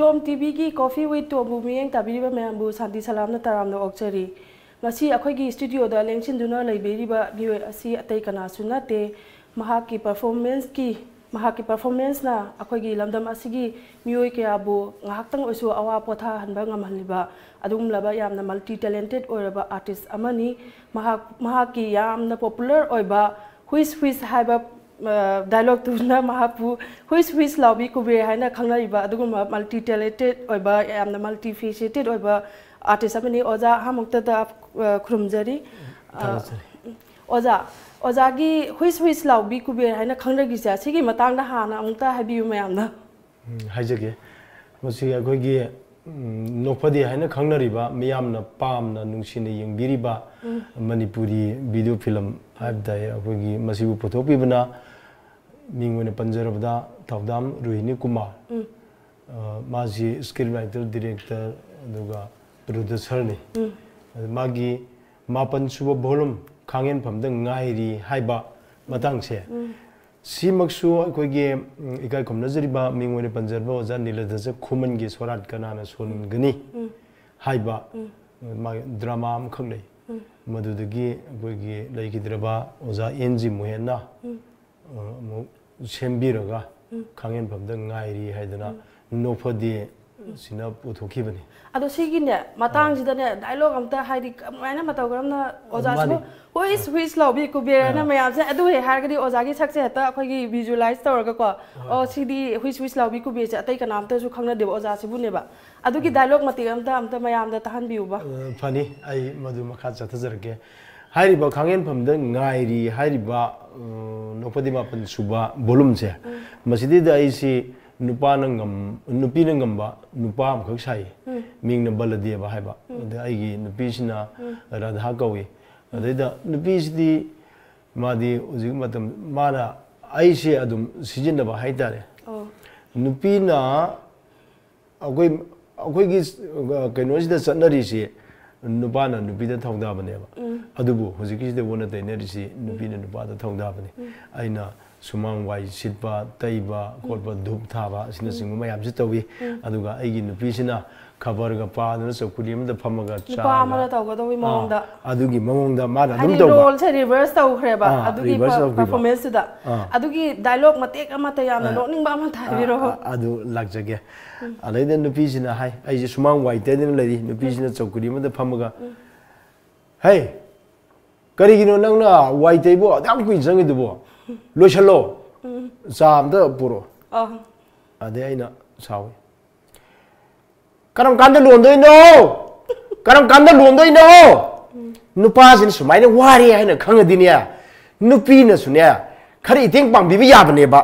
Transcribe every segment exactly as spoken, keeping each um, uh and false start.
Tom ꯇꯤꯚꯤꯒꯤ Coffee with ꯇꯣꯝꯕꯨ ꯃꯤꯠꯌꯦꯡ ꯇꯥꯕꯤꯔꯤꯕ ꯃꯌꯥꯝꯕꯨ ꯁꯥꯟꯇꯤ ꯁꯂꯥꯝꯅ ꯇꯔꯥꯝꯅ ꯑꯣꯛꯆꯔꯤ꯫ ꯉꯁꯤ ꯑꯩꯈꯣꯏꯒꯤ ꯁ꯭ꯇꯨꯗꯤꯑꯣꯗ ꯂꯦꯡꯁꯤꯟꯗꯨꯅ ꯂꯩꯕꯤꯔꯤꯕ ꯃꯤꯑꯣꯏ ꯑꯁꯤ ꯑꯇꯩ ꯀꯅꯥꯁꯨ ꯅꯠꯇꯦ, ꯃꯍꯥꯛꯀꯤ ꯄꯔꯐꯣꯔꯃꯦꯟꯁꯀꯤ, ꯃꯍꯥꯛꯀꯤ ꯄꯔꯐꯣꯔꯃꯦꯟꯁꯅ ꯑꯩꯈꯣꯏꯒꯤ ꯂꯝꯗꯝ ꯑꯁꯤꯒꯤ ꯃꯤꯑꯣꯏ ꯀꯌꯥꯕꯨ ꯉꯥꯏꯍꯥꯛꯇꯪ ꯑꯣꯏꯁꯨ ꯑꯋꯥ ꯄꯣꯊꯥꯍꯟꯕ ꯉꯝꯍꯜꯂꯤꯕ ꯑꯗꯨꯒꯨꯝꯂꯕ ꯌꯥꯝꯅ ꯃꯜꯇꯤ ꯇꯦꯂꯦꯟꯇꯦꯠ ꯑꯣꯏꯔꯕ ꯑꯥꯔꯇꯤꯁ ꯑꯃꯅꯤ꯫ ꯃꯍꯥꯛ, ꯃꯍꯥꯛꯀꯤ ꯌꯥꯝꯅ ꯄꯣꯄꯨꯂꯔ ꯑꯣꯏꯕ "ꯍꯨꯏꯁ ꯍꯨꯏꯁ" ꯍꯥꯏꯕ, ꯑ, ꯗꯥꯏꯂꯣꯛꯇꯨꯅ ꯃꯍꯥꯛꯄꯨ "ꯍꯨꯏꯁ ꯍꯨꯏꯁ ꯂꯥꯎꯕꯤ ꯀꯨꯕꯦꯔ" ꯍꯥꯏꯅ ꯈꯪꯅꯔꯤꯕ ꯑꯗꯨꯒꯨꯝꯕ ꯃꯜꯇꯤ ꯇꯦꯂꯦꯟꯇꯦꯠ ꯑꯣꯏꯕ, ꯌꯥꯝꯅ ꯃꯜꯇꯤ ꯐꯦꯁꯦꯇꯦꯠ ꯑꯣꯏꯕ ꯑꯥꯔꯇꯤꯁ ꯑꯃꯅꯤ꯫ ꯑꯣꯖꯥ, ꯑꯍꯥꯟꯃꯛꯇꯗ, ꯑ, ꯈꯨꯔꯨꯝꯖꯔꯤ꯫ ꯑ, ꯊꯥꯒꯠꯆꯔꯤ꯫ ꯑꯣꯖꯥ, ꯑꯣꯖꯥꯒꯤ "ꯍꯨꯏꯁ ꯍꯨꯏꯁ ꯂꯥꯎꯕꯤ ꯀꯨꯕꯦꯔ" ꯍꯥꯏꯅ ꯈꯪꯅꯈꯤꯁꯦ, ꯑꯁꯤꯒꯤ ꯃꯇꯥꯡꯗ ꯍꯥꯟꯅ ꯑꯃꯨꯛꯇ ꯍꯥꯏꯕꯤꯌꯨ ꯃꯌꯥꯝꯗ꯫ ꯎꯝ, ꯍꯥꯏꯖꯒꯦ꯫ ꯃꯁꯤ ꯑꯩꯈꯣꯏꯒꯤ, ꯎꯝ, ꯅꯣꯛꯐꯗꯦ ꯍꯥꯏꯅ ꯈꯪꯅꯔꯤꯕ, ꯃꯤꯌꯥꯝꯅ ꯄꯥꯝꯅ ꯅꯨꯡꯁꯤꯅ ꯌꯦꯡꯕꯤꯔꯤꯕ ꯎꯝ꯫ ꯃꯅꯤꯄꯨꯔꯤ ꯚꯤꯗꯤꯑꯣ ꯐꯤꯂꯝ ꯍꯥꯏꯕ ꯇꯥꯏ, ꯑꯩꯈꯣꯏꯒꯤ ꯃꯁꯤꯕꯨ ꯄꯨꯊꯣꯛꯄꯤꯕꯅ, ꯃꯤꯡ ꯑꯣꯏꯅ ꯄꯟꯖꯔꯕꯗ, ꯊꯧꯗꯥꯝ ꯔꯣꯍꯤꯅꯤ ꯀꯨꯃꯥꯔ꯫ ꯎꯝ꯫ ꯑ, ꯃꯥꯁꯤ ꯁ꯭ꯀ꯭ꯔꯤꯟ ꯔꯥꯏꯇꯔ, ꯗꯤꯔꯦꯛꯇꯔ, ꯑꯗꯨꯒ ꯄ꯭ꯔꯣꯗ꯭ꯌꯨꯁꯔꯅꯤ꯫ ꯎꯝ꯫ ꯑꯗ ꯃꯥꯒꯤ ꯃꯥꯄꯟ ꯁꯨꯕ ꯚꯣꯂꯨꯝ "ꯈꯥꯡꯍꯦꯟꯐꯝꯗ ꯉꯥꯏꯔꯤ" ꯍꯥꯏꯕ ꯃꯇꯥꯡꯁꯦ, ꯎꯝ꯫ ꯁꯤꯃꯛꯁꯨ ꯑꯩꯈꯣꯏꯒꯤ, ꯎꯝ, ꯏꯀꯥꯏ ꯈꯨꯝꯅꯖꯔꯤꯕ ꯃꯤꯡ ꯑꯣꯏꯅ ꯄꯟꯖꯔꯕ ꯑꯣꯖꯥ ꯅꯤꯂꯗꯁ ꯈꯨꯃꯟꯒꯤ "ꯁꯣꯔꯥꯠ ꯀꯅꯥꯅ ꯁꯣꯟꯒꯅꯤ" ꯎꯝ꯫ ꯍꯥꯏꯕ, ꯎꯝ꯫ ꯃꯥꯒꯤ ꯗ꯭ꯔꯃꯥ ꯑꯃꯈꯛ ꯂꯩ꯫ ꯎꯝ꯫ ꯃꯗꯨꯗꯒꯤ ꯑꯩꯈꯣꯏꯒꯤ ꯂꯩꯈꯤꯗ꯭ꯔꯕ ꯑꯣꯖꯥ ꯑꯦꯟ ꯖꯤ ꯃꯣꯍꯦꯟꯅ, ꯎꯝ꯫ ꯑ, ꯑꯃꯨꯛ ꯁꯦꯝꯕꯤꯔꯒ, ꯎꯝ꯫ "ꯈꯥꯡꯍꯦꯟꯐꯝꯗ ꯉꯥꯏꯔꯤ" ꯍꯥꯏꯗꯅ, ꯎꯝ꯫ ꯅꯣꯛꯐꯗꯦ ꯁꯤꯅ ꯄꯨꯊꯣꯛꯈꯤꯕꯅꯤ꯫ ꯑꯗꯣ ꯁꯤꯒꯤꯅꯦ, ꯃꯇꯥꯡꯁꯤꯗꯅꯦ, ꯗꯥꯏꯂꯣꯛ ꯑꯝꯇ, ꯍꯥꯏꯗꯤ, ꯀꯃꯥꯏꯅ ꯃꯇꯧ ꯀꯔꯝꯅ ꯑꯣꯖꯥꯁꯤꯕꯨ ꯃꯥꯅꯤ꯫ "ꯍꯨꯏꯁ ꯍꯨꯏꯁ ꯂꯥꯎꯕꯤ ꯀꯨꯕꯦꯔ" ꯍꯥꯏꯅ ꯑꯥ꯫ ꯃꯌꯥꯝꯁꯦ, ꯑꯗꯨ ꯍꯦꯛ ꯍꯥꯏꯔꯒꯗꯤ ꯑꯣꯖꯥꯒꯤ ꯁꯛꯁꯦ ꯍꯦꯛꯇ ꯑꯩꯈꯣꯏꯒꯤ ꯚꯤꯖꯨꯑꯦꯂꯥꯏꯁ ꯇꯧꯔꯒꯀꯣ, ꯍꯣꯏ, "ꯑꯣ, ꯍꯣꯏ꯫ ꯁꯤꯗꯤ ꯍꯨꯏꯁ ꯍꯨꯏꯁ ꯂꯥꯎꯕꯤ ꯀꯨꯕꯦꯔꯁꯦ ꯑꯇꯩ ꯀꯅꯥꯝꯇꯁꯨ ꯈꯪꯅꯗꯦꯕ, ꯑꯣꯖꯥꯁꯤꯕꯨꯅꯦꯕ"꯫ ꯑꯗꯨꯒꯤ ꯎꯝ꯫ ꯗꯥꯏꯂꯣꯛ ꯃꯇꯦꯛ ꯑꯝꯇ, ꯑꯝꯇ ꯃꯌꯥꯝꯗ ꯇꯥꯍꯟꯕꯤꯌꯨꯕ꯫ ꯑ, ꯐꯅꯤ, ꯑꯩ ꯃꯗꯨ ꯃꯈꯥ ꯆꯠꯊꯖꯔꯛꯀꯦ꯫ ꯍꯥꯏꯔꯤꯕ "ꯈꯥꯡꯍꯦꯟꯐꯝꯗ ꯉꯥꯏꯔꯤ" ꯍꯥꯏꯔꯤꯕ, ꯑ, ꯅꯣꯛꯐꯗꯦ ꯃꯥꯄꯟ ꯁꯨꯕ ꯚꯣꯂꯨꯝꯁꯦ, ꯎꯝ꯫ ꯃꯁꯤꯗꯩꯗ ꯑꯩꯁꯤ ꯅꯨꯄꯥꯅ ꯉꯝ-, ꯅꯨꯄꯤꯅ ꯉꯝꯕ ꯅꯨꯄꯥ ꯑꯃꯈꯛ ꯁꯥꯏ꯫ ꯎꯝ꯫ ꯃꯤꯡꯅ ꯕꯂꯗꯦꯕ ꯍꯥꯏꯕ꯫ ꯎꯝ꯫ ꯑꯗ ꯑꯩꯒꯤ ꯅꯨꯄꯤꯁꯤꯅ ꯎꯝ꯫ ꯔꯥꯙꯥ ꯀꯧꯏ꯫ ꯎꯝ꯫ ꯑꯗꯩꯗ ꯅꯨꯄꯤꯁꯤꯗꯤ ꯃꯥꯗꯤ ꯍꯧꯖꯤꯛ ꯃꯇꯝ, ꯃꯥꯅ ꯑꯩꯁꯦ ꯑꯗꯨꯝ ꯁꯤꯖꯤꯟꯅꯕ ꯍꯥꯏꯇꯥꯔꯦ꯫ ꯑꯣ꯫ ꯅꯨꯄꯤꯅ ꯑꯩꯈꯣꯏ, ꯑꯩꯈꯣꯏꯒꯤ, ꯑ, ꯀꯩꯅꯣꯁꯤꯗ ꯆꯠꯅꯔꯤꯁꯤ ꯅꯨꯄꯥꯅ ꯅꯨꯄꯤꯗ ꯊꯧꯗꯥꯕꯅꯦꯕ꯫ ꯎꯝ꯫ ꯑꯗꯨꯕꯨ ꯍꯧꯖꯤꯛꯀꯤꯁꯤꯗ ꯑꯣꯟꯅ ꯇꯩꯅꯔꯤꯁꯤ ꯎꯝ꯫ ꯅꯨꯄꯤꯅ ꯅꯨꯄꯥꯗ ꯊꯧꯗꯥꯕꯅꯤ꯫ ꯎꯝ꯫ ꯑꯩꯅ ꯁꯨꯃꯥꯡ ꯋꯥꯏ ꯁꯤꯠꯄ, ꯇꯩꯕ ꯈꯣꯠꯄ, ꯙꯨꯞ ꯊꯥꯕ ꯑꯁꯤꯅꯆꯤꯡꯕ ꯃꯌꯥꯝꯁꯤ ꯇꯧꯏ꯫ ꯑꯗꯨꯒ ꯑꯩꯒꯤ ꯅꯨꯄꯤꯁꯤꯅ ꯈꯕꯔꯒ ꯄꯥꯗꯨꯅ ꯆꯧꯀ꯭ꯔꯤ ꯑꯃꯗ ꯐꯝꯃꯒ ꯅꯨꯄꯥ ꯑꯃꯅ ꯇꯧꯒꯗꯧꯕꯒꯤ ꯑꯥ, ꯃꯑꯣꯡꯗ꯫ ꯑꯗꯨꯒꯤ ꯃꯑꯣꯡꯗ ꯃꯥꯅ ꯑꯗꯨꯝ ꯍꯥꯏꯗꯤ ꯇꯧꯕ꯫ ꯔꯣꯜꯁꯦ ꯔꯤꯚꯔꯁ ꯇꯧꯈ꯭ꯔꯦꯕ ꯑꯥ, ꯑꯗꯨꯒꯤ ꯔꯤꯚꯔꯁ ꯇꯧꯈꯤꯕ꯫ ꯄꯔꯐꯣꯔꯃꯦꯟꯁꯇꯨꯗ꯫ ꯑꯥ꯫ ꯑꯗꯨꯒꯤ ꯗꯥꯏꯂꯣꯛ ꯃꯇꯦꯛ ꯑꯃꯠꯇ ꯌꯥꯝꯅ ꯑꯥ, ꯅꯣꯛꯅꯤꯡꯕ ꯑꯃ ꯊꯥꯕꯤꯔꯛꯑꯣ꯫ ꯑꯥ, ꯑꯗꯨ ꯂꯥꯛꯆꯒꯦ꯫ ꯑꯗꯩꯗ ꯅꯨꯄꯤꯁꯤꯅ ꯍꯥꯏ, ꯑꯩꯁꯦ ꯁꯨꯃꯥꯡ ꯋꯥꯏ ꯇꯩꯗꯅ ꯂꯩꯔꯤ, ꯅꯨꯄꯤꯁꯤꯅ ꯆꯧꯀ꯭ꯔꯤ ꯑꯃꯗ ꯐꯝꯃꯒ, "ꯍꯩ, ꯀꯔꯤꯒꯤꯅꯣ ꯅꯪꯅ ꯋꯥꯏ ꯇꯩꯕꯣ ꯑꯗꯨꯌꯥꯝ ꯀꯨꯏꯅ ꯆꯪꯉꯤꯗꯨꯕꯣ? ꯂꯣꯏꯁꯜꯂꯣ, ꯆꯥ ꯑꯝꯇ ꯄꯨꯔꯛꯑꯣ"꯫ ꯑꯥ꯫ ꯑꯗꯩ ꯑꯩꯅ ꯁꯥꯎꯏ, "ꯀꯔꯝ ꯀꯥꯟꯗ ꯂꯣꯟꯗꯣꯏꯅꯣ? ꯀꯔꯝ ꯀꯥꯟꯗ ꯂꯣꯟꯗꯣꯏꯅꯣ?" ꯅꯨꯄꯥꯁꯤꯅ ꯁꯨꯃꯥꯏꯅ ꯋꯥꯔꯦ ꯍꯥꯏꯅ ꯈꯪꯉꯗꯤꯅꯦ, ꯅꯨꯄꯤꯅꯁꯨꯅꯦ ꯈꯔ ꯏꯇꯦꯡ ꯄꯥꯡꯕꯤꯕ ꯌꯥꯕꯅꯦꯕ꯫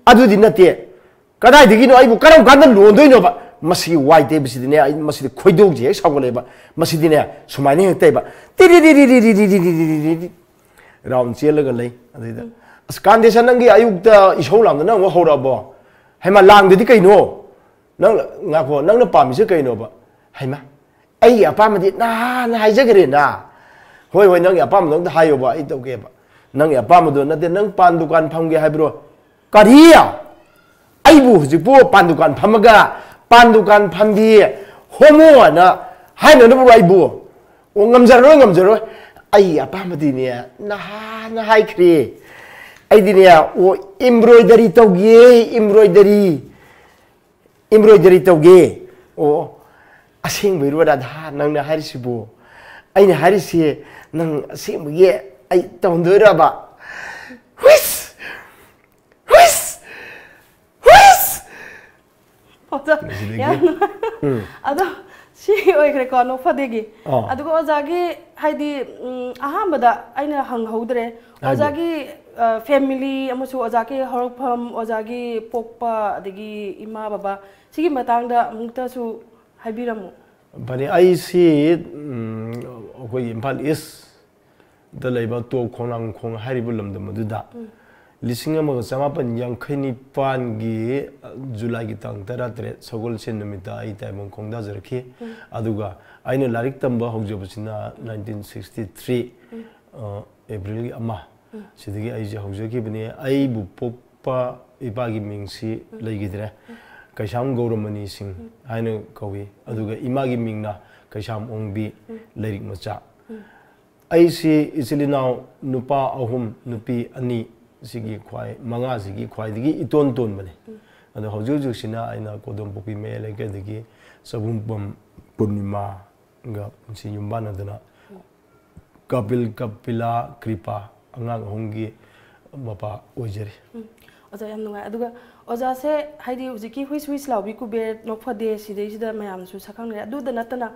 ꯑꯗꯨꯗꯤ ꯅꯠꯇꯦ꯫ "ꯀꯗꯥꯏꯗꯒꯤꯅꯣ? ꯑꯩꯕꯨ ꯀꯔꯝ ꯀꯥꯟꯗ ꯂꯣꯟꯗꯣꯏꯅꯣꯕ?" ꯃꯁꯤꯒꯤ ꯋꯥꯏ ꯇꯩꯕꯁꯤꯗꯤꯅꯦ, ꯑꯩ ꯃꯁꯤꯗꯤ ꯈꯣꯏꯗꯧꯁꯦ ꯍꯦꯛ ꯁꯥꯎꯒꯠꯂꯛꯑꯦꯕ꯫ ꯃꯁꯤꯗꯤꯅꯦ ꯁꯨꯃꯥꯏꯅ ꯍꯦꯛ ꯇꯩꯕ, ꯇꯤꯔꯤꯔꯤꯔꯤꯔꯤꯔꯤꯔꯤꯔꯤꯔꯤꯔꯤ ꯔꯥꯎꯟ ꯆꯦꯜꯂꯒ ꯂꯩ꯫ ꯑꯗꯩꯗ, "ꯑꯁ, ꯀꯥꯟꯗꯦꯁ, ꯅꯪꯒꯤ ꯑꯌꯨꯛꯇ ꯏꯁꯧ ꯂꯥꯡꯗꯅ ꯑꯃꯨꯛ ꯍꯧꯔꯛꯑꯕꯣ? ꯍꯩꯃꯥ, ꯂꯥꯡꯗꯗꯤ ꯀꯩꯅꯣ? ꯅꯪ, ꯉꯥꯏꯈꯣ, ꯅꯪꯅ ꯄꯥꯝꯃꯤꯁꯦ ꯀꯩꯅꯣꯕ?" "ꯍꯩꯃꯥ, ꯑꯩꯒꯤ ꯑꯄꯥꯝꯕꯗꯤ ꯅꯍꯥꯟꯅ ꯍꯥꯏꯖꯈ꯭ꯔꯦꯅ"꯫ "ꯍꯣꯏ, ꯍꯣꯏ, ꯅꯪꯒꯤ ꯑꯄꯥꯝꯕꯗꯣ ꯑꯝꯇ ꯍꯥꯏꯌꯣꯕ, ꯑꯩ ꯇꯧꯒꯦꯕ"꯫ "ꯅꯪꯒꯤ ꯑꯄꯥꯝꯕꯗꯣ ꯅꯠꯇꯦ, ꯅꯪ ꯄꯥꯟ ꯗꯨꯀꯥꯟ ꯐꯝꯒꯦ ꯍꯥꯏꯕ꯭ꯔꯣ?" "ꯀꯔꯤ? ꯑꯩꯕꯨ ꯍꯧꯖꯤꯛꯄꯨ ꯄꯥꯟ ꯗꯨꯀꯥꯟ ꯐꯝꯃꯒ ꯄꯥꯟ ꯗꯨꯀꯥꯟ ꯐꯝꯕꯤ ꯍꯣꯃꯣ ꯍꯥꯏꯅ ꯍꯥꯏꯅꯅꯕ꯭ꯔꯣ ꯑꯩꯕꯨ? ꯑꯣ, ꯉꯝꯖꯔꯔꯣꯏ, ꯉꯝꯖꯔꯔꯣꯏ꯫ ꯑꯩ ꯑꯄꯥꯝꯕꯗꯤꯅꯦ ꯅꯍꯥꯟꯅ ꯍꯥꯏꯈ꯭ꯔꯦ꯫ ꯑꯩꯗꯤꯅꯦ, ꯑꯣ, ꯏꯝꯕ꯭ꯔꯣꯏꯗꯔꯤ ꯇꯧꯒꯦ, ꯏꯝꯕ꯭ꯔꯣꯏꯗꯔꯤ꯫ ꯏꯝꯕ꯭ꯔꯣꯏꯗꯔꯤ ꯇꯧꯒꯦ"꯫ "ꯑꯣ, ꯑꯁꯦꯡꯕꯩꯔꯣ ꯔꯥꯙꯥ ꯅꯪꯅ ꯍꯥꯏꯔꯤꯁꯤꯕꯨ? ꯑꯩꯅ ꯍꯥꯏꯔꯤꯁꯤ ꯅꯪ ꯑꯁꯦꯡꯕꯒꯤ ꯑꯩ ꯇꯧꯍꯟꯗꯣꯏꯔꯕ?" ꯍꯨꯏꯁ! ꯍꯨꯏꯁ! ꯍꯨꯏꯁ! ꯑꯣꯖꯥ, ꯃꯁꯤꯗꯒꯤ ꯌꯥꯝꯅ ꯑꯗꯣ ꯁꯤ ꯑꯣꯏꯈ꯭ꯔꯦꯀꯣ ꯅꯣꯛꯐꯗꯦꯒꯤ꯫ ꯑꯥ꯫ ꯑꯗꯨꯒ ꯑꯣꯖꯥꯒꯤ ꯍꯥꯏꯗꯤ, ꯎꯝ, ꯑꯍꯥꯟꯕꯗ ꯑꯩꯅ ꯍꯪꯍꯧꯗ꯭ꯔꯦ꯫ ꯑꯣꯖꯥꯒꯤ, ꯑ, ꯐꯦꯃꯤꯂꯤ ꯑꯃꯁꯨꯡ ꯑꯣꯖꯥꯒꯤ ꯍꯧꯔꯛꯐꯝ, ꯑꯣꯖꯥꯒꯤ ꯄꯣꯛꯄ, ꯑꯗꯒꯤ ꯏꯃꯥ ꯕꯕꯥ, ꯁꯤꯒꯤ ꯃꯇꯥꯡꯗ ꯑꯃꯨꯛꯇꯁꯨ ꯍꯥꯏꯕꯤꯔꯝꯃꯨ꯫ ꯐꯅꯤ, ꯑꯩꯁꯤ, ꯎꯝ, ꯑꯩꯈꯣꯏꯒꯤ ꯏꯝꯐꯥꯜ ꯏꯁꯇ ꯂꯩꯕ ꯇꯣꯞ ꯈꯣꯡꯅꯥꯡꯈꯣꯡ ꯍꯥꯏꯔꯤꯕ ꯂꯝꯗꯝ ꯑꯗꯨꯗ ꯂꯤꯁꯤꯡ ꯑꯃꯒ ꯆꯃꯥꯄꯟ ꯌꯥꯡꯈꯩ ꯅꯤꯄꯥꯟꯒꯤ ꯖꯨꯂꯥꯏꯒꯤ ꯇꯥꯡ ꯇꯔꯥꯇꯔꯦꯠ, ꯁꯒꯣꯜꯁꯦꯟ ꯅꯨꯃꯤꯠꯇ ꯑꯩ ꯇꯥꯏꯕꯪ ꯈꯣꯡꯗꯥꯖꯔꯛꯈꯤ꯫ ꯑꯗꯨꯒ ꯑꯩꯅ ꯂꯥꯏꯔꯤꯛ ꯇꯝꯕ ꯍꯧꯖꯕꯁꯤꯅ nineteen sixty three, ꯑ, ꯑꯦꯄ꯭ꯔꯤꯜꯒꯤ ꯑꯃ, ꯁꯤꯗꯒꯤ ꯑꯩꯁꯦ ꯍꯧꯖꯈꯤꯕꯅꯤ꯫ ꯑꯩꯕꯨ ꯄꯣꯛꯄ ꯏꯄꯥꯒꯤ ꯃꯤꯡꯁꯤ ꯂꯩꯈꯤꯗ꯭ꯔꯦ꯫ ꯀꯩꯁꯥꯝ ꯒꯧꯔꯃꯅꯤ ꯁꯤꯡ ꯍꯥꯏꯅ ꯀꯧꯏ꯫ ꯑꯗꯨꯒ ꯏꯃꯥꯒꯤ ꯃꯤꯡꯅ ꯀꯩꯁꯥꯝ ꯑꯣꯡꯕꯤ ꯂꯩꯔꯤꯛ ꯃꯆꯥ꯫ ꯑꯩꯁꯤ ꯏꯆꯤꯜ ꯏꯅꯥꯎ ꯅꯨꯄꯥ ꯑꯍꯨꯝ, ꯅꯨꯄꯤ ꯑꯅꯤ, ꯁꯤꯒꯤ ꯈ꯭ꯋꯥꯏ, ꯃꯉꯥꯁꯤꯒꯤ ꯈ꯭ꯋꯥꯏꯗꯒꯤ ꯏꯇꯣꯟ ꯇꯣꯟꯕꯅꯤ꯫ ꯑꯗꯣ ꯍꯧꯖꯤꯛ ꯍꯧꯖꯤꯛꯁꯤꯅ ꯑꯩꯅ ꯀꯣꯗꯣꯝꯄꯣꯛꯄꯤ ꯃꯌꯥꯏ ꯂꯩꯀꯥꯏꯗꯒꯤ ꯆꯕꯨꯝꯄꯝ ꯄꯨꯔꯅꯤꯃꯥꯒ ꯄꯨꯟꯁꯤ ꯌꯨꯝꯕꯥꯟꯅꯗꯅ ꯀꯄꯤꯜ ꯀꯄꯤꯂꯥ ꯀ꯭ꯔꯤꯄꯥ ꯑꯉꯥꯡ ꯑꯍꯨꯝꯒꯤ ꯃꯄꯥ ꯑꯣꯏꯖꯔꯤ꯫ ꯎꯝ꯫ ꯑꯣꯖꯥ, ꯌꯥꯝ ꯅꯨꯡꯉꯥꯏ꯫ ꯑꯗꯨꯒ ꯑꯣꯖꯥꯁꯦ, ꯍꯥꯏꯗꯤ, ꯍꯧꯖꯤꯛꯀꯤ ꯍꯨꯏꯁ ꯍꯨꯏꯁ ꯂꯥꯎꯕꯤ ꯀꯨꯕꯦꯔ ꯅꯣꯛꯐꯗꯦ ꯁꯤꯗꯩꯁꯤꯗ ꯃꯌꯥꯝꯁꯨ ꯁꯛꯈꯪꯅꯔꯦ꯫ ꯑꯗꯨꯗ ꯅꯠꯇꯅ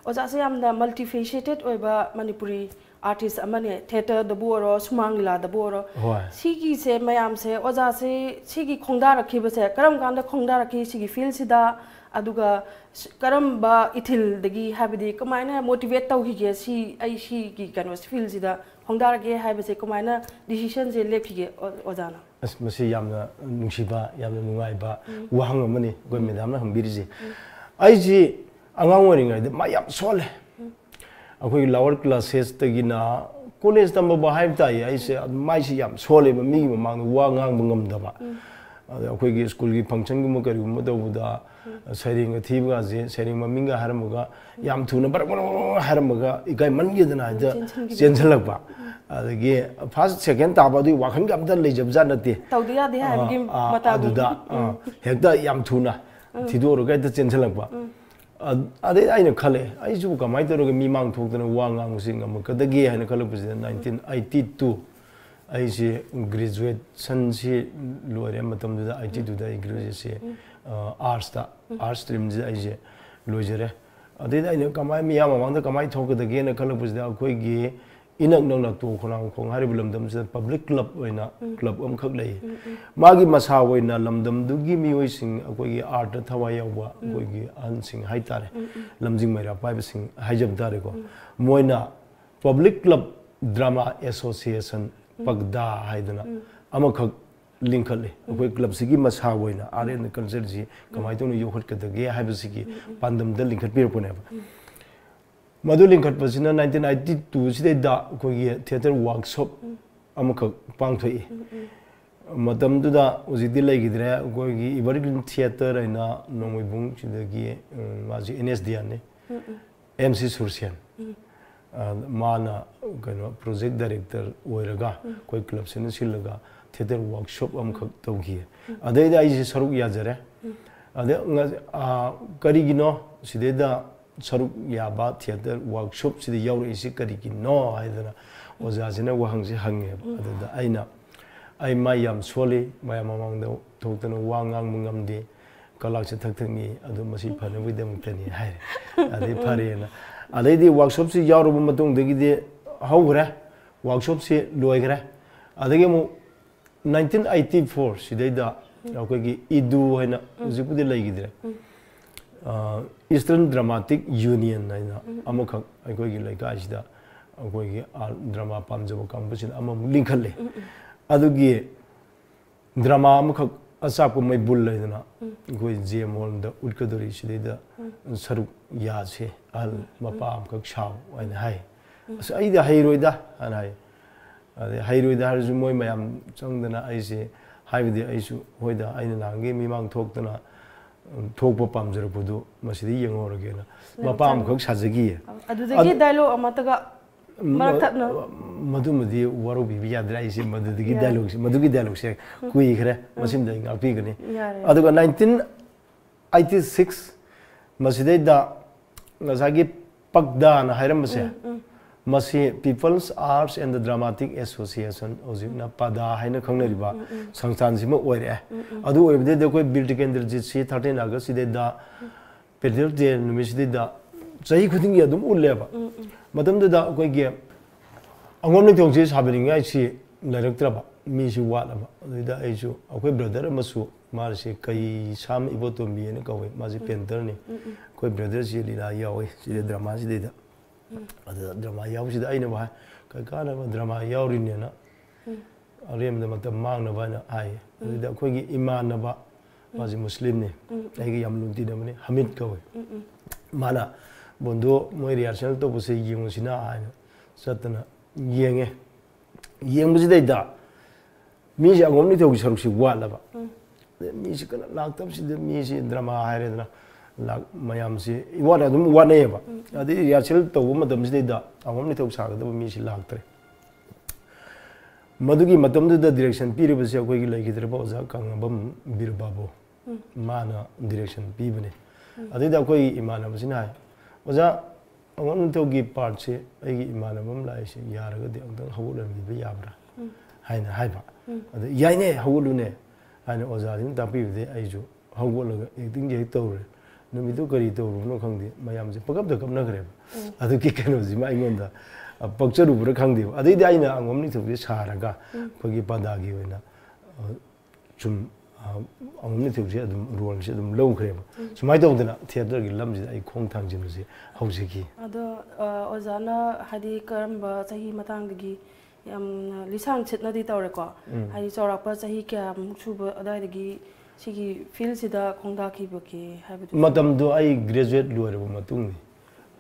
ꯑꯣꯖꯥꯁꯦ ꯌꯥꯝꯅ multifaceted ꯑꯣꯏꯕ ꯃꯅꯤꯄꯨꯔꯤ artist ꯑꯃꯅꯦ꯫ Theatreꯗꯕꯨ ꯑꯣꯏꯔꯣ, ꯁꯨꯃꯥꯡ ꯂꯤꯂꯥꯗꯕꯨ ꯑꯣꯏꯔꯣ꯫ ꯍꯣꯏ꯫ ꯁꯤꯒꯤꯁꯦ ꯃꯌꯥꯝꯁꯦ, ꯑꯣꯖꯥꯁꯦ ꯁꯤꯒꯤ ꯈꯣꯡꯗꯥꯔꯛꯈꯤꯕꯁꯦ ꯀꯔꯝ ꯀꯥꯟꯗ ꯈꯣꯡꯗꯥꯔꯛꯈꯤ ꯁꯤꯒꯤ fieldꯁꯤꯗ? ꯑꯗꯨꯒ ꯁ-, ꯀꯔꯝꯕ ꯏꯊꯤꯜꯗꯒꯤ, ꯍꯥꯏꯕꯗꯤ ꯀꯃꯥꯏꯅ motivate ꯇꯧꯈꯤꯒꯦ, ꯁꯤ, ꯑꯩ ꯁꯤꯒꯤ ꯀꯩꯅꯣ fieldꯁꯤꯗ ꯈꯣꯡꯗꯥꯔꯛꯀꯦ ꯍꯥꯏꯕꯁꯦ ꯀꯃꯥꯏꯅ decisionꯁꯦ ꯂꯦꯞꯈꯤꯒꯦ, ꯑꯣ-, ꯑꯣꯖꯥꯅ? ꯑꯁ, ꯃꯁꯤ ꯌꯥꯝꯅ ꯅꯨꯡꯁꯤꯕ, ꯌꯥꯝꯅ ꯅꯨꯡꯉꯥꯏꯕ ꯋꯥꯍꯪ ꯑꯃꯅꯤ ꯑꯩꯈꯣꯏ ꯃꯦꯗꯥꯝꯅ ꯍꯪꯕꯤꯔꯤꯁꯦ꯫ ꯑꯩꯁꯤ ꯑꯉꯥꯡ ꯑꯣꯏꯔꯤꯉꯩꯗ ꯃꯥ ꯌꯥꯝ ꯁꯣꯜꯂꯦ꯫ ꯑꯩꯈꯣꯏꯒꯤ lower classesꯇꯒꯤꯅ college ꯇꯝꯕꯐꯥꯎ ꯍꯥꯏꯕ ꯇꯥꯏ, ꯑꯩꯁꯦ ꯑꯗꯨꯝ ꯃꯥꯏꯁꯤ ꯌꯥꯝ ꯁꯣꯜꯂꯦꯕ, ꯃꯤꯒꯤ ꯃꯃꯥꯡꯗ ꯋꯥ ꯉꯥꯡꯕ ꯉꯝꯗꯕ꯫ ꯑꯗ ꯑꯩꯈꯣꯏꯒꯤ ꯁ꯭ꯀꯨꯜꯒꯤ functionꯒꯨꯝꯕ ꯀꯔꯤꯒꯨꯝꯕ ꯇꯧꯕꯗ ꯁꯩꯔꯦꯡꯒ ꯊꯤꯕꯒꯁꯦ, ꯁꯩꯔꯦꯡ ꯃꯃꯤꯡꯒ ꯍꯥꯏꯔꯝꯃꯒ ꯌꯥꯝ ꯊꯨꯅ ꯕꯔ ꯕꯔ ꯕꯔ ꯍꯥꯏꯔꯝꯃꯒ ꯏꯀꯥꯏꯃꯟꯒꯤꯗꯅ ꯍꯦꯛꯇ ꯆꯦꯟꯁꯤꯟꯈꯤꯕ꯫ ꯆꯦꯟꯁꯤꯜꯂꯛꯄ꯫ ꯑꯗꯒꯤ first second ꯇꯥꯕ ꯑꯗꯨꯒꯤ ꯋꯥꯈꯜꯒ ꯑꯝꯇ ꯂꯩꯖꯕꯖꯥꯠ ꯅꯠꯇꯦ꯫ ꯇꯧꯗ ꯌꯥꯗꯦ ꯍꯥꯏꯕꯒꯤ ꯑꯥ, ꯃꯇꯥꯒꯨꯝ꯫ ꯑꯗꯨꯗ, ꯑꯥ, ꯍꯦꯛꯇ ꯌꯥꯝ ꯊꯨꯅ ꯊꯤꯗꯣꯛꯑꯒ ꯍꯦꯛꯇ ꯆꯦꯟꯁꯤꯜꯂꯛꯄ꯫ ꯑ-, ꯑꯗꯩ ꯑꯩꯅ ꯈꯜꯂꯦ, ꯑꯩꯁꯤꯕꯨ ꯀꯃꯥꯏꯅ ꯇꯧꯔꯒ ꯃꯤꯃꯥꯡ ꯊꯣꯛꯇꯅ ꯋꯥ ꯉꯥꯡꯕꯁꯤ ꯉꯝꯃꯛꯀꯗꯒꯦ ꯍꯥꯏꯅ ꯈꯜꯂꯛꯄꯁꯤꯗ, nineteen eighty two ꯑꯩꯁꯤ graduationꯁꯤ ꯂꯣꯏꯔꯦ꯫ ꯃꯇꯝꯗꯨꯗ eighty twoꯗ ꯑꯩ graduationꯁꯤ, ꯑ, artsꯇ, arts streamꯁꯤꯗ ꯑꯩꯁꯦ ꯂꯣꯏꯖꯔꯦ꯫ ꯑꯗꯩꯗ ꯑꯩꯅ ꯀꯃꯥꯏ-, ꯃꯤꯌꯥꯝ ꯃꯃꯥꯡꯗ ꯀꯃꯥꯏꯅ ꯊꯣꯛꯀꯗꯒꯦꯅ ꯈꯜꯂꯛꯄꯁꯤꯗ, ꯑꯩꯈꯣꯏꯒꯤ ꯏꯅꯛ ꯅꯛꯅ ꯇꯣ ꯈꯣꯡꯅꯥꯡꯈꯣꯡ ꯍꯥꯏꯔꯤꯕ ꯂꯝꯗꯝꯁꯤꯗ public club ꯑꯣꯏꯅ club ꯑꯃꯈꯛ ꯂꯩ꯫ ꯃꯥꯒꯤ ꯃꯁꯥ ꯑꯣꯏꯅ ꯂꯝꯗꯝꯗꯨꯒꯤ ꯃꯤꯑꯣꯏꯁꯤꯡ, ꯑꯩꯈꯣꯏꯒꯤ artꯇ ꯊꯋꯥꯏ ꯌꯥꯎꯕ ꯑꯩꯈꯣꯏꯒꯤ ꯑꯍꯟꯁꯤꯡ ꯍꯥꯏꯇꯥꯔꯦ, ꯂꯝꯖꯤꯡ ꯃꯩꯔꯥ ꯄꯥꯏꯕꯁꯤꯡ ꯍꯥꯏꯖꯕ ꯇꯥꯔꯦꯀꯣ, ꯃꯣꯏꯅ Public Club Drama Association, ꯄꯛꯗꯥ ꯍꯥꯏꯗꯅ ꯑꯃꯈꯛ ꯂꯤꯡꯈꯠꯂꯤ꯫ ꯑꯩꯈꯣꯏ clubꯁꯤꯒꯤ ꯃꯁꯥ ꯑꯣꯏꯅ art and cultureꯁꯤ ꯀꯃꯥꯏꯅ ꯇꯧꯅ ꯌꯣꯛꯈꯠꯀꯗꯒꯦ ꯍꯥꯏꯕꯁꯤꯒꯤ ꯄꯥꯟꯗꯝꯗ ꯂꯤꯡꯈꯠꯄꯤꯔꯛꯄꯅꯦꯕ꯫ ꯃꯗꯨ ꯂꯤꯡꯈꯠꯄꯁꯤꯅ nineteen eighty two ꯁꯤꯗꯩꯗ ꯑꯩꯈꯣꯏꯒꯤ theatre workshop ꯑꯃꯈꯛ ꯄꯥꯡꯊꯣꯛꯏ꯫ ꯃꯇꯝꯗꯨꯗ ꯍꯧꯖꯤꯛꯇꯤ ꯂꯩꯈꯤꯗ꯭ꯔꯦ, ꯑꯩꯈꯣꯏꯒꯤ Evergreen Theatre ꯍꯥꯏꯅ ꯅꯣꯡꯃꯩꯕꯨꯡ ꯁꯤꯗꯒꯤ, ꯎꯝ, ꯃꯥꯁꯤ ꯑꯦꯟ ꯑꯦꯁ ꯗꯤ ꯑꯦꯟꯅꯤ, ꯑꯦꯝ ꯁꯤ ꯁꯨꯔꯁꯦꯟ꯫ ꯑ, ꯃꯥꯅ ꯀꯩꯅꯣ project director ꯑꯣꯏꯔꯒ ꯑꯩꯈꯣꯏ clubꯁꯤꯅ ꯁꯤꯜꯂꯒ theatre workshop ꯑꯃꯈꯛ ꯇꯧꯈꯤ꯫ ꯑꯗꯩꯗ ꯑꯩꯁꯦ ꯁꯔꯨꯛ ꯌꯥꯖꯔꯦ꯫ ꯑꯗꯩ ꯉ-, ꯑ, ꯀꯔꯤꯒꯤꯅꯣ ꯁꯤꯗꯩꯗ ꯁꯔꯨꯛ ꯌꯥꯕ theatre workshopꯁꯤꯗ ꯌꯥꯎꯔꯛꯏꯁꯤ ꯀꯔꯤꯒꯤꯅꯣ ꯍꯥꯏꯗꯅ ꯑꯣꯖꯥꯁꯤꯅ ꯋꯥꯍꯪꯁꯤ ꯍꯪꯉꯦꯕ꯫ ꯑꯗꯨꯗ ꯑꯩꯅ, "ꯑꯩ ꯃꯥꯏ ꯌꯥꯝ ꯁꯣꯜꯂꯤ, ꯃꯌꯥꯝ ꯃꯃꯥꯡꯗ ꯊꯣꯛꯇꯅ ꯋꯥ ꯉꯥꯡꯕ ꯉꯝꯗꯦ, ꯀꯂꯥꯛꯁꯦ ꯊꯛ ꯊꯛꯅꯤ, ꯑꯗꯨ ꯃꯁꯤ ꯐꯅꯕꯒꯤꯗꯃꯛꯇꯅꯤ" ꯍꯥꯏꯔꯦ꯫ ꯑꯗꯩ ꯐꯔꯦꯅ꯫ ꯑꯗꯩꯗꯤ workshopꯁꯤ ꯌꯥꯎꯔꯕ ꯃꯇꯨꯡꯗꯒꯤꯗꯤ ꯍꯧꯈ꯭ꯔꯦ, workshopꯁꯤ ꯂꯣꯏꯈ꯭ꯔꯦ꯫ ꯑꯗꯒꯤ ꯑꯃꯨꯛ nineteen eighty four ꯁꯤꯗꯩꯗ ꯑꯩꯈꯣꯏꯒꯤ ꯏꯗꯨ ꯍꯥꯏꯅ ꯍꯧꯖꯤꯛꯄꯨꯗꯤ ꯂꯩꯈꯤꯗ꯭ꯔꯦ, ꯑ, Eastern Dramatic Union ꯍꯥꯏꯅ ꯑꯃꯈꯛ ꯑꯩꯈꯣꯏꯒꯤ ꯂꯩꯀꯥꯏꯁꯤꯗ ꯑꯩꯈꯣꯏꯒꯤ, ꯑ, drama ꯄꯥꯝꯖꯕ ꯀꯥꯡꯕꯨꯁꯤꯅ ꯑꯃꯃꯨꯛ ꯂꯤꯡꯈꯠꯂꯦ꯫ ꯑꯗꯨꯒꯤ drama ꯑꯃꯈꯛ ꯑꯆꯥꯛꯄ ꯃꯩꯕꯨꯜ ꯍꯥꯏꯗꯅ ꯑꯩꯈꯣꯏ ꯖꯦ ꯑꯦꯝ ꯍꯣꯜꯗ ꯎꯠꯀꯗꯧꯔꯤ, ꯁꯤꯗꯩꯗ ꯁꯔꯨꯛ ꯌꯥꯁꯦ ꯑꯍꯜ ꯃꯄꯥ ꯑꯃꯈꯛ ꯁꯥꯎ ꯍꯥꯏꯅ ꯍꯥꯏ꯫ "ꯑꯁ, ꯑꯩꯗꯤ ꯍꯩꯔꯣꯏꯗ" ꯍꯥꯏꯅ ꯍꯥꯏ꯫ ꯑꯗꯩ ꯍꯩꯔꯣꯏꯗ ꯍꯥꯏꯔꯁꯨ ꯃꯣꯏ ꯃꯌꯥꯝ ꯆꯪꯗꯅ ꯑꯩꯁꯦ, ꯍꯥꯏꯕꯗꯤ ꯑꯩꯁꯨ ꯍꯣꯏꯗ, ꯑꯩꯅ ꯅꯍꯥꯟꯒꯤ ꯃꯤꯃꯥꯡ ꯊꯣꯛꯇꯅ, ꯎꯝ, ꯊꯣꯛꯄ ꯄꯥꯝꯖꯔꯛꯄꯗꯨ ꯃꯁꯤꯗ ꯌꯦꯡꯍꯧꯔꯒꯦꯅ ꯃꯄꯥ ꯑꯃꯈꯛ ꯁꯥꯖꯈꯤꯌꯦ꯫ ꯑꯗꯨꯗꯒꯤ ꯑꯗꯨ dialogue ꯑꯃꯠꯇꯒ ꯃꯔꯛ ꯊꯠꯅ꯫ ꯃ-, ꯃꯗꯨꯃꯗꯤ ꯋꯥꯔꯧꯕꯤꯕ ꯌꯥꯗ꯭ꯔꯦ꯫ ꯑꯩꯁꯦ ꯃꯗꯨꯗꯒꯤ ꯌꯥꯔꯦ꯫ Dialogueꯁꯦ, ꯃꯗꯨꯒꯤ dialogueꯁꯦ ꯀꯨꯏꯈ꯭ꯔꯦ꯫ ꯃꯁꯤꯃꯗꯤ ꯑꯩ ꯉꯥꯛꯄꯤꯒꯅꯤ꯫ ꯌꯥꯔꯦ꯫ ꯑꯗꯨꯒ nineteen eighty six ꯃꯁꯤꯗꯩꯗ ꯉꯁꯥꯏꯒꯤ ꯄꯛꯗꯥꯅ ꯍꯥꯏꯔꯝꯕꯁꯦ, ꯃꯁꯤ People's Arts and Dramatic Association, ꯍꯧꯖꯤꯛꯅ ꯄꯗꯥ ꯍꯥꯏꯅ ꯈꯪꯅꯔꯤꯕ ꯁꯪꯁꯊꯥꯟꯁꯤꯃ ꯑꯣꯏꯔꯛꯑꯦ꯫ ꯑꯗꯨ ꯑꯣꯏꯕꯗꯩꯗꯤ ꯑꯩꯈꯣꯏ ꯕꯤꯔ ꯇꯤꯀꯦꯟꯗ꯭ꯔꯖꯤꯠꯁꯤ thirteen August ꯁꯤꯗꯩꯗ Patriots Day ꯅꯨꯃꯤꯠꯁꯤꯗꯩꯗ ꯆꯍꯤ ꯈꯨꯗꯤꯡꯒꯤ ꯑꯗꯨꯝ ꯎꯠꯂꯦꯕ꯫ ꯃꯇꯝꯗꯨꯗ ꯑꯩꯈꯣꯏꯒꯤ ꯑꯉꯣꯝ ꯅꯤꯡꯊꯧꯁꯤ ꯁꯥꯕꯤꯅꯤꯡꯉꯥꯏꯁꯤ ꯂꯩꯔꯛꯇ꯭ꯔꯕ, ꯃꯤꯁꯤ ꯋꯥꯠꯂꯕ꯫ ꯑꯗꯨꯗ ꯑꯩꯁꯨ, ꯑꯩꯈꯣꯏ brother ꯑꯃꯁꯨ, ꯃꯥꯁꯤ ꯀꯩꯁꯥꯝ ꯏꯕꯣꯇꯣꯝꯕꯤ ꯍꯥꯏꯅ ꯀꯧꯋꯦ, ꯃꯥꯁꯤ painterꯅꯤ꯫ ꯑꯩꯈꯣꯏ brotherꯁꯤ ꯂꯤꯂꯥ ꯌꯥꯎꯋꯤ ꯁꯤꯗ, dramaꯁꯤꯗꯩꯗ꯫ ꯑꯗꯨꯗ drama ꯌꯥꯎꯕꯁꯤꯗ ꯑꯩꯅꯕꯨ ꯍꯥꯏ, "ꯀꯩ ꯀꯥꯟꯅꯕ drama ꯌꯥꯎꯔꯤꯅꯦꯅ, ꯑꯔꯦꯝꯕꯗ ꯃꯇꯝ ꯃꯥꯡꯅꯕ" ꯍꯥꯏꯅ ꯍꯥꯏꯌꯦ꯫ ꯑꯗꯨꯗ ꯑꯩꯈꯣꯏꯒꯤ ꯏꯃꯥꯟꯅꯕ, ꯃꯥꯁꯤ ꯃꯨꯁꯂꯤꯝꯅꯤ, ꯑꯩꯒ ꯌꯥꯝ ꯂꯨꯅ ꯇꯤꯟꯅꯕꯅꯤ, ꯍꯃꯤꯗ ꯀꯧꯋꯦ꯫ ꯃꯥꯅ, "ꯕꯣꯟꯗꯣ, ꯃꯣꯏ rehearsal ꯇꯧꯕꯁꯦ ꯌꯦꯡꯉꯨꯁꯤꯅ" ꯍꯥꯏꯅ ꯆꯠꯇꯅ ꯌꯦꯡꯉꯦ꯫ ꯌꯦꯡꯕꯁꯤꯗꯩꯗ ꯃꯤꯁꯦ ꯑꯉꯣꯝ ꯅꯤꯡꯊꯧꯒꯤ ꯁꯔꯨꯛꯁꯤ ꯋꯥꯠꯂꯕ꯫ ꯑꯗꯩ ꯃꯤꯁꯤ ꯀꯟꯅ ꯂꯥꯛꯇꯕꯁꯤꯗ ꯃꯤꯁꯤ ꯗ꯭ꯔꯃꯥ ꯍꯥꯏꯔꯦꯗꯅ, ꯂꯥꯛ-, ꯃꯌꯥꯝꯁꯤ ꯏꯋꯥꯠ ꯑꯗꯨꯝ ꯋꯥꯠꯅꯩꯌꯦꯕ꯫ ꯑꯗꯩ ꯔꯤꯍꯥꯔꯁꯦꯜ ꯇꯧꯕ ꯃꯇꯝꯁꯤꯗꯩꯗ ꯑꯉꯣꯝ ꯅꯤꯡꯊꯧ ꯁꯥꯒꯗꯕ ꯃꯤꯁꯤ ꯂꯥꯛꯇ꯭ꯔꯦ꯫ ꯃꯗꯨꯒꯤ ꯃꯇꯝꯗꯨꯗ ꯗꯤꯔꯦꯛꯁꯟ ꯄꯤꯔꯤꯕꯁꯤ ꯑꯩꯈꯣꯏꯒꯤ ꯂꯩꯈꯤꯗ꯭ꯔꯕ ꯑꯣꯖꯥ ꯀꯪꯂꯥꯕꯝ ꯕꯤꯔꯕꯥꯕꯨ, ꯃꯥꯅ ꯗꯤꯔꯦꯛꯁꯟ ꯄꯤꯕꯅꯦ꯫ ꯑꯗꯩꯗ ꯑꯩꯈꯣꯏꯒꯤ ꯏꯃꯥꯟꯅꯕꯁꯤꯅ ꯍꯥꯏ, "ꯑꯣꯖꯥ, ꯑꯉꯣꯝ ꯅꯤꯡꯊꯧꯒꯤ ꯄꯥꯔꯠꯁꯦ ꯑꯩꯒꯤ ꯏꯃꯥꯟꯅꯕ ꯑꯃ ꯂꯥꯛꯏꯁꯦ ꯌꯥꯔꯒꯗꯤ ꯑꯃꯨꯛꯇꯪ ꯍꯧꯒꯠꯍꯟꯕꯤꯕ ꯌꯥꯕ꯭ꯔꯥ?" ꯍꯥꯏꯅ ꯍꯥꯏꯕ꯫ ꯑꯗ, "ꯌꯥꯏꯅꯦ, ꯍꯧꯒꯠꯂꯨꯅꯦ" ꯍꯥꯏꯅ ꯑꯣꯖꯥꯁꯤꯅ ꯇꯥꯛꯄꯤꯕꯗꯩ ꯑꯩꯁꯨ ꯍꯧꯒꯠꯂꯒ ꯑꯦꯛꯇꯤꯡꯁꯦ ꯍꯦꯛ ꯇꯧꯔꯦ꯫ ꯅꯨꯃꯤꯠꯇꯨ ꯀꯔꯤ ꯇꯧꯔꯨꯕꯅꯣ ꯈꯪꯗꯦ, ꯃꯌꯥꯝꯁꯦ ꯄꯪꯀꯞꯇ ꯀꯞꯅꯈ꯭ꯔꯦꯕ꯫ ꯑꯗꯨꯒꯤ ꯀꯩꯅꯣꯁꯤꯃ ꯑꯩꯉꯣꯟꯗ, ꯑ, ꯄꯛꯆꯔꯨꯕ꯭ꯔꯥ ꯈꯪꯗꯦꯕ꯫ ꯑꯗꯩꯗꯤ ꯑꯩꯅ ꯑꯉꯣꯝ ꯅꯤꯡꯊꯧꯁꯦ ꯁꯥꯔꯒ ꯑꯩꯈꯣꯏꯒꯤ ꯄꯗꯥꯒꯤ ꯑꯣꯏꯅ, ꯑ, ꯁꯨꯝ, ꯑ, ꯑꯉꯣꯝ ꯅꯤꯡꯊꯧꯁꯦ ꯑꯗꯨꯝ ꯔꯣꯜꯁꯦ ꯑꯗꯨꯝ ꯂꯧꯈ꯭ꯔꯦꯕ꯫ ꯁꯨꯃꯥꯏꯅ ꯇꯧꯗꯅ ꯊꯤꯌꯦꯇꯔꯒꯤ ꯂꯝꯁꯤꯗ ꯑꯩ ꯈꯣꯡ ꯊꯥꯡꯖꯤꯟꯕꯁꯦ ꯍꯧꯖꯈꯤ꯫ ꯑꯗꯣ, ꯑ, ꯑꯣꯖꯥꯅ ꯍꯥꯏꯗꯤ ꯀꯔꯝꯕ ꯆꯍꯤ ꯃꯇꯥꯡꯗꯒꯤ ꯌꯥꯝꯅ ꯂꯤꯁꯥꯡ ꯁꯤꯠꯅꯗꯤ ꯇꯧꯔꯦꯀꯣ? ꯍꯥꯏꯗꯤ ꯆꯥꯎꯔꯥꯛꯄ ꯆꯍꯤ ꯀꯌꯥꯃꯨꯛ ꯁꯨꯕ ꯑꯗꯨꯋꯥꯏꯗꯒꯤ ꯁꯤꯒꯤ ꯐꯤꯜꯁꯤꯗ ꯈꯣꯡꯗꯥꯈꯤꯕꯒꯦ ꯍꯥꯏꯕꯗꯨ? ꯃꯇꯝꯗꯣ ꯑꯩ ꯒ꯭ꯔꯦꯖꯨꯋꯦꯠ ꯂꯣꯏꯔꯕ ꯃꯇꯨꯡꯅꯤ꯫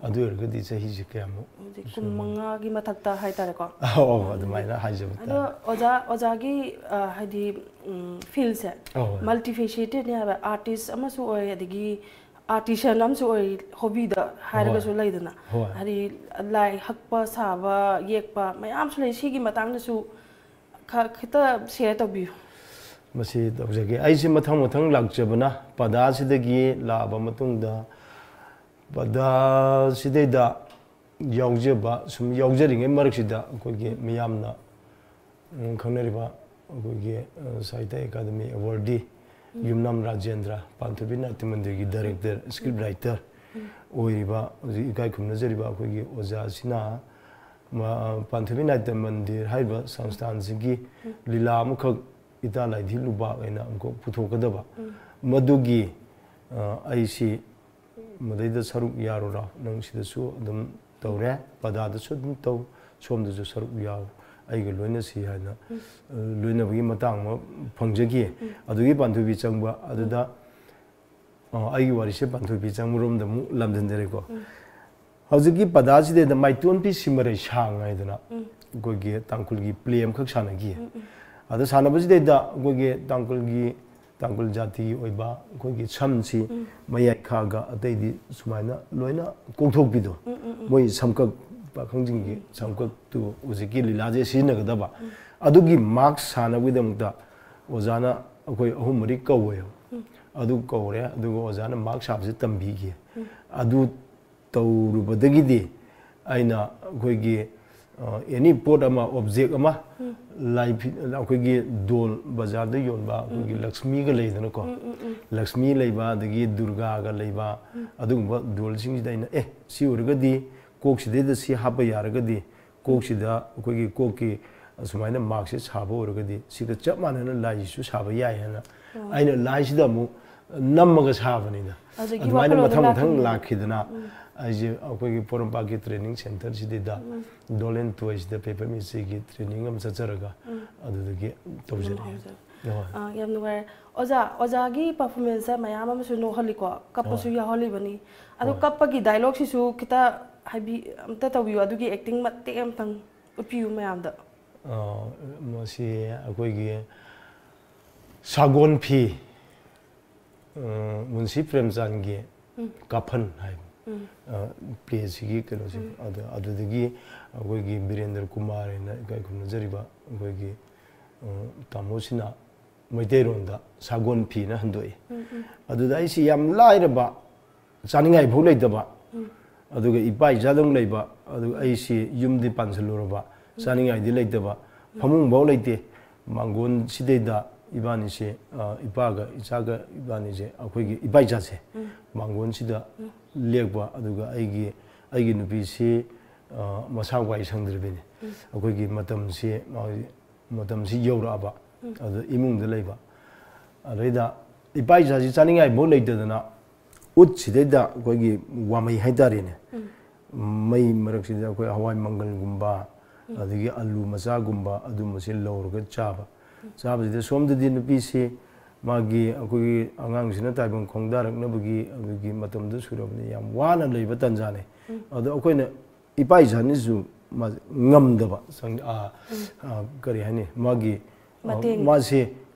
ꯑꯗꯨ ꯑꯣꯏꯔꯒꯗꯤ ꯆꯍꯤꯁꯦ ꯀꯌꯥꯃꯨꯛ ꯍꯧꯖꯤꯛ ꯀꯨꯟ ꯃꯉꯥꯒꯤ ꯃꯊꯛꯇ ꯍꯥꯏꯇꯥꯔꯦꯀꯣ? ꯑꯧ, ꯑꯧ, ꯑꯗꯨꯃꯥꯏꯅ ꯍꯥꯏꯖꯕ ꯑꯗꯣ ꯇꯥꯔꯦ꯫ ꯑꯣꯖꯥ, ꯑꯣꯖꯥꯒꯤ, ꯑ, ꯍꯥꯏꯗꯤ, ꯎꯝ, ꯐꯤꯜꯁꯦ ꯑꯧ, ꯍꯣꯏ꯫ ꯃꯜꯇꯤꯐꯦꯁꯤꯌꯦꯇꯦꯠꯅꯦ ꯍꯥꯏꯕ, ꯑꯥꯔꯇꯤꯁ ꯑꯃꯁꯨ ꯑꯣꯏ, ꯑꯗꯒꯤ ꯑꯥꯔꯇꯤꯁꯟ ꯑꯃꯁꯨ ꯑꯣꯏ, ꯍꯣꯕꯤꯗ ꯍꯥꯏꯔꯒꯁꯨ ꯍꯣꯏ꯫ ꯂꯩꯗꯅ꯫ ꯍꯣꯏ꯫ ꯍꯥꯏꯗꯤ ꯂꯥꯏ ꯍꯛꯄ, ꯁꯥꯕ, ꯌꯦꯛꯄ ꯃꯌꯥꯝꯁꯨ ꯂꯩ꯫ ꯁꯤꯒꯤ ꯃꯇꯥꯡꯗꯁꯨ ꯈ-, ꯈꯤꯇ ꯁꯤꯌꯔ ꯇꯧꯕꯤꯌꯨ꯫ ꯃꯁꯤ ꯇꯧꯖꯒꯦ꯫ ꯑꯩꯁꯦ ꯃꯊꯪ ꯃꯊꯪ ꯂꯥꯛꯆꯕꯅ ꯄꯗꯥꯁꯤꯗꯒꯤ ꯂꯥꯛꯑꯕ ꯃꯇꯨꯡꯗ, ꯄꯗꯥꯁꯤꯗꯩꯗ ꯌꯥꯎꯖꯕ, ꯁꯨꯝ ꯌꯥꯎꯖꯔꯤꯉꯩ ꯃꯔꯛꯁꯤꯗ ꯑꯩꯈꯣꯏꯒꯤ ꯃꯤꯌꯥꯝꯅ, ꯎꯝ, ꯈꯪꯅꯔꯤꯕ ꯑꯩꯈꯣꯏꯒꯤ, ꯑ, ꯁꯥꯍꯤꯇ꯭ꯌ ꯑꯦꯀꯥꯗꯃꯤ ꯑꯦꯋꯥꯔꯗꯤ ꯌꯨꯝꯅꯥꯝ ꯔꯥꯖꯦꯟꯗ꯭ꯔ, ꯄꯥꯟꯊꯣꯏꯕꯤ ꯅꯥꯇ꯭ꯌ ꯃꯟꯗꯤꯔꯒꯤ ꯗꯥꯏꯔꯦꯛꯇꯔ, ꯁ꯭ꯀ꯭ꯔꯤꯞ ꯔꯥꯏꯇꯔ ꯑꯣꯏꯔꯤꯕ, ꯍꯧꯖꯤꯛ ꯏꯀꯥꯏ ꯈꯨꯝꯅꯖꯔꯤꯕ ꯑꯩꯈꯣꯏꯒꯤ ꯑꯣꯖꯥꯁꯤꯅ, ꯃ-, ꯄꯥꯟꯊꯣꯏꯕꯤ ꯅꯥꯇ꯭ꯌ ꯃꯟꯗꯤꯔ ꯍꯥꯏꯔꯤꯕ ꯁꯪꯁꯊꯥꯟꯁꯤꯒꯤ ꯂꯤꯂꯥ ꯑꯃꯈꯛ ꯏꯇꯥ ꯂꯥꯏꯙꯤ ꯂꯨꯕꯥꯛ ꯍꯥꯏꯅ ꯑꯃꯈꯛ ꯄꯨꯊꯣꯛꯀꯗꯕ, ꯃꯗꯨꯒꯤ, ꯑ, ꯑꯩꯁꯤ ꯃꯗꯩꯗ ꯁꯔꯨꯛ ꯌꯥꯔꯨꯔꯣ, ꯅꯪ ꯁꯤꯗꯁꯨ ꯑꯗꯨꯝ ꯇꯧꯔꯦ, ꯄꯗꯥꯗꯁꯨ ꯑꯗꯨꯝ ꯇꯧ, ꯁꯣꯝꯗꯁꯨ ꯁꯔꯨꯛ ꯌꯥꯎ, ꯑꯩꯒ ꯂꯣꯏꯅꯁꯤ ꯍꯥꯏꯅ, ꯑ, ꯂꯣꯏꯅꯕꯒꯤ ꯃꯇꯥꯡ ꯑꯃ ꯐꯪꯖꯈꯤ꯫ ꯑꯗꯨꯒꯤ ꯄꯥꯟꯊꯣꯏꯕꯤ ꯆꯪꯕ ꯑꯗꯨꯗ, ꯑ, ꯑꯩꯒꯤ ꯋꯥꯔꯤꯁꯦ ꯄꯥꯟꯊꯣꯏꯕꯤ ꯆꯪꯕꯔꯣꯝꯗ ꯑꯃꯨꯛ ꯂꯝꯖꯤꯟꯖꯔꯦꯀꯣ꯫ ꯍꯧꯖꯤꯛꯀꯤ ꯄꯗꯥꯁꯤꯗꯩꯗ ꯃꯥꯏꯇꯣꯟꯕꯤ ꯁꯤꯃꯔꯩ ꯁꯥꯡ ꯍꯥꯏꯗꯅ ꯑꯩꯈꯣꯏꯒꯤ ꯇꯥꯡꯈꯨꯜꯒꯤ ꯄ꯭ꯂꯦ ꯑꯃꯈꯛ ꯁꯥꯟꯅꯈꯤ꯫ ꯑꯗ ꯁꯥꯟꯅꯕꯁꯤꯗꯩꯗ ꯑꯩꯈꯣꯏꯒꯤ ꯇꯥꯡꯈꯨꯜꯒꯤ, ꯇꯥꯡꯈꯨꯜ ꯖꯥꯇꯤꯒꯤ ꯑꯣꯏꯕ ꯑꯩꯈꯣꯏꯒꯤ ꯁꯝꯁꯤ ꯃꯌꯥꯏ ꯈꯥꯛꯑꯒ ꯑꯇꯩꯗꯤ ꯁꯨꯃꯥꯏꯅ ꯂꯣꯏꯅ ꯀꯣꯛꯊꯣꯛꯄꯤꯗꯣ꯫ ꯃꯣꯏ ꯁꯝꯀꯛ, ꯄꯥꯈꯪꯁꯤꯡꯒꯤ ꯁꯝꯀꯛꯇꯨ ꯍꯧꯖꯤꯛꯀꯤ ꯂꯤꯂꯥꯁꯦ ꯁꯤꯖꯤꯟꯅꯒꯗꯕ꯫ ꯑꯗꯨꯒꯤ ꯃꯥꯛꯁ ꯁꯥꯟꯅꯕꯒꯤꯗꯃꯛꯇ ꯑꯣꯖꯥꯅ ꯑꯩꯈꯣꯏ ꯑꯍꯨꯝ ꯃꯔꯤ ꯀꯧꯋꯦꯕ꯫ ꯑꯗꯨ ꯀꯧꯔꯦ, ꯑꯗꯨꯒ ꯑꯣꯖꯥꯅ ꯃꯥꯛꯁ ꯁꯥꯕꯁꯦ ꯇꯝꯕꯤꯈꯤ꯫ ꯑꯗꯨ ꯇꯧꯔꯨꯕꯗꯒꯤꯗꯤ ꯑꯩꯅ ꯑꯩꯈꯣꯏꯒꯤ, ꯑ, ꯑꯦꯅꯤ ꯄꯣꯠ ꯑꯃ, ꯑꯣꯕꯖꯦꯛ ꯑꯃ, ꯂꯥꯏ ꯐꯤ-, ꯑꯩꯈꯣꯏꯒꯤ ꯗꯣꯜ, ꯕꯖꯥꯔꯗ ꯌꯣꯟꯕ ꯑꯩꯈꯣꯏꯒꯤ ꯂꯛꯁꯃꯤꯒ ꯂꯩꯗꯅꯀꯣ, ꯂꯛꯁꯃꯤ ꯂꯩꯕ, ꯑꯗꯒꯤ ꯗꯨꯔꯒꯥꯒ ꯂꯩꯕ, ꯑꯗꯨꯒꯨꯝꯕ ꯗꯣꯜꯁꯤꯡꯁꯤꯗ ꯑꯩꯅ, "ꯑꯦ, ꯁꯤ ꯑꯣꯏꯔꯒꯗꯤ ꯀꯣꯛꯁꯤꯗꯩꯗ ꯁꯤ ꯍꯥꯞꯄ ꯌꯥꯔꯒꯗꯤ ꯀꯣꯛꯁꯤꯗ ꯑꯩꯈꯣꯏꯒꯤ ꯀꯣꯛꯀꯤ ꯑꯁꯨꯃꯥꯏꯅ ꯃꯥꯛꯁꯦ ꯁꯥꯕ ꯑꯣꯏꯔꯒꯗꯤ ꯁꯤꯒ ꯆꯞ ꯃꯥꯟꯅꯅ ꯂꯥꯏꯁꯤꯁꯨ ꯁꯥꯕ ꯌꯥꯏ" ꯍꯥꯏꯅ ꯑꯩꯅ ꯂꯥꯏꯁꯤꯗ ꯑꯃꯨꯛ ꯅꯝꯃꯒ ꯁꯥꯕꯅꯤꯗ꯫ ꯑꯗꯨꯗꯒꯤ ꯑꯗꯨꯃꯥꯏꯅ ꯋꯥꯈꯜꯂꯣꯟꯗꯣ ꯃꯊꯪ ꯃꯊꯪ ꯂꯥꯛꯈꯤꯕꯅꯦꯕ꯫ ꯂꯥꯛꯈꯤꯗꯅ ꯑꯩꯁꯦ ꯑꯩꯈꯣꯏꯒꯤ ꯄꯣꯔꯣꯝꯄꯥꯠꯀꯤ ꯇ꯭ꯔꯦꯅꯤꯡ ꯁꯦꯟꯇꯔꯁꯤꯗꯩꯗ ꯗꯣꯜ ꯑꯦꯟ ꯇꯣꯏꯁꯤꯗ ꯄꯦꯄꯔ ꯃꯤꯁꯇ꯭ꯔꯤꯒꯤ ꯇ꯭ꯔꯦꯅꯤꯡ ꯑꯃ ꯆꯠꯆꯔꯒ ꯑꯗꯨꯗꯒꯤ ꯇꯧꯖꯔꯛꯑꯦ꯫ ꯍꯣꯏ꯫ ꯑꯥ, ꯌꯥꯝ ꯅꯨꯡꯉꯥꯏꯔꯦ꯫ ꯑꯣꯖꯥ, ꯑꯣꯖꯥꯒꯤ ꯄꯔꯐꯣꯔꯃꯦꯟꯁꯁꯦ ꯃꯌꯥꯝ ꯑꯃꯁꯨ ꯅꯣꯛꯍꯜꯂꯤꯀꯣ, ꯀꯞꯄꯁꯨ ꯍꯣꯏ꯫ ꯌꯥꯎꯍꯜꯂꯤꯕꯅꯤ꯫ ꯑꯗꯣ ꯍꯣꯏ꯫ ꯀꯞꯄꯒꯤ ꯗꯥꯏꯂꯣꯒꯁꯤꯁꯨ ꯈꯤꯇ ꯍꯥꯏꯕꯤ-, ꯑꯝꯇ ꯇꯧꯕꯤꯌꯨ, ꯑꯗꯨꯒꯤ ꯑꯦꯛꯇꯤꯡ ꯃꯇꯦꯛ ꯑꯃꯇꯪ ꯎꯠꯄꯤꯌꯨ ꯃꯌꯥꯝꯗ꯫ ꯑꯥ, ꯃꯁꯤ ꯑꯩꯈꯣꯏꯒꯤ ꯁꯥꯒꯣꯟ ꯐꯤ, ꯑ, ꯃꯨꯟꯁꯤ ꯄ꯭ꯔꯦꯝꯆꯥꯟꯒꯤ ꯀꯥꯐꯟ ꯍꯥꯏꯕ, ꯑ, ꯄ꯭ꯂꯦꯁꯤꯒꯤ ꯀꯩꯅꯣꯁꯦ꯫ ꯑꯗ-, ꯑꯗꯨꯗꯒꯤ ꯑꯩꯈꯣꯏꯒꯤ ꯕꯤꯔꯦꯟꯗ꯭ꯔ ꯀꯨꯃꯥꯔ ꯍꯥꯏꯅ ꯏꯀꯥꯏ ꯈꯨꯝꯅꯖꯔꯤꯕ ꯑꯩꯈꯣꯏꯒꯤ, ꯑ, ꯇꯥꯃꯣꯁꯤꯅ ꯃꯩꯇꯩꯔꯣꯟꯗ ꯁꯥꯒꯣꯟ ꯐꯤꯅ ꯍꯟꯗꯣꯛꯏ꯫ ꯑꯗꯨꯗ ꯑꯩꯁꯤ ꯌꯥꯝ ꯂꯥꯏꯔꯕ, ꯆꯥꯅꯤꯡꯉꯥꯏ ꯐꯥꯎ ꯂꯩꯇꯕ, ꯑꯗꯨꯒ ꯏꯄꯥ ꯏꯆꯥꯗꯪ ꯂꯩꯕ, ꯑꯗꯨꯒ ꯑꯩꯁꯤ ꯌꯨꯝꯗꯤ ꯄꯥꯟꯁꯤꯜꯂꯨꯔꯕ, ꯆꯥꯅꯤꯡꯉꯥꯏꯗꯤ ꯂꯩꯇꯕ, ꯐꯃꯨꯡ ꯐꯥꯎ ꯂꯩꯇꯦ꯫ ꯃꯥꯡꯒꯣꯟꯁꯤꯗꯩꯗ ꯏꯕꯥꯅꯤꯁꯦ, ꯑ, ꯏꯄꯥꯒ ꯏꯆꯥꯒ ꯏꯕꯥꯅꯤꯁꯦ, ꯑꯩꯈꯣꯏꯒꯤ ꯏꯄꯥ ꯏꯆꯥꯁꯦ ꯃꯥꯡꯒꯣꯟꯁꯤꯗ ꯂꯦꯛꯄ, ꯑꯗꯨꯒ ꯑꯩꯒꯤ, ꯑꯩꯒꯤ ꯅꯨꯄꯤꯁꯤ, ꯑ, ꯃꯁꯥ ꯋꯥꯏ ꯁꯪꯗ꯭ꯔꯤꯕꯅꯤ꯫ ꯑꯩꯈꯣꯏꯒꯤ ꯃꯇꯝꯁꯤ, ꯃꯥꯒꯤ ꯃꯇꯝꯁꯤ ꯌꯧꯔꯛꯑꯕ, ꯑꯗꯨꯗ ꯏꯃꯨꯡꯗ ꯂꯩꯕ꯫ ꯑꯗꯩꯗ ꯏꯄꯥ ꯏꯆꯥꯁꯤ ꯆꯥꯅꯤꯡꯉꯥꯏꯐꯥꯎ ꯂꯩꯇꯗꯅ ꯎꯠꯁꯤꯗꯩꯗ ꯑꯩꯈꯣꯏꯒꯤ ꯋꯥꯃꯩ ꯍꯥꯏꯇꯥꯔꯦꯅꯦ꯫ ꯃꯩ ꯃꯔꯛꯁꯤꯗ ꯑꯩꯈꯣꯏ ꯍꯋꯥꯏ ꯃꯪꯒꯜꯒꯨꯝꯕ, ꯑꯗꯒꯤ ꯑꯂꯨ ꯃꯆꯥꯒꯨꯝꯕ ꯑꯗꯨꯝꯕꯁꯦ ꯂꯧꯔꯒ ꯆꯥꯕ꯫ ꯆꯥꯕꯁꯤꯗ ꯁꯣꯝꯗꯗꯤ ꯅꯨꯄꯤꯁꯤ ꯃꯥꯒꯤ ꯑꯩꯈꯣꯏꯒꯤ ꯑꯉꯥꯡꯁꯤꯅ ꯇꯥꯏꯕꯪ ꯈꯣꯡꯗꯥꯔꯛꯅꯕꯒꯤ ꯑꯗꯨꯒꯤ ꯃꯇꯝꯗꯨ ꯁꯨꯔꯕꯅꯤ, ꯌꯥꯝ ꯋꯥꯅ ꯂꯩꯕ ꯇꯥꯟꯖꯥꯅꯤ꯫ ꯑꯗꯣ ꯑꯩꯈꯣꯏꯅ ꯏꯄꯥ ꯏꯆꯥꯅꯁꯨ ꯃꯥꯁꯦ ꯉꯝꯗꯕ, ꯁꯪ-, ꯑ, ꯑ, ꯀꯔꯤ ꯍꯥꯏꯅꯤ, ꯃꯥꯒꯤ, ꯑ, ꯃꯇꯦꯡ꯫ ꯃꯥꯁꯦ,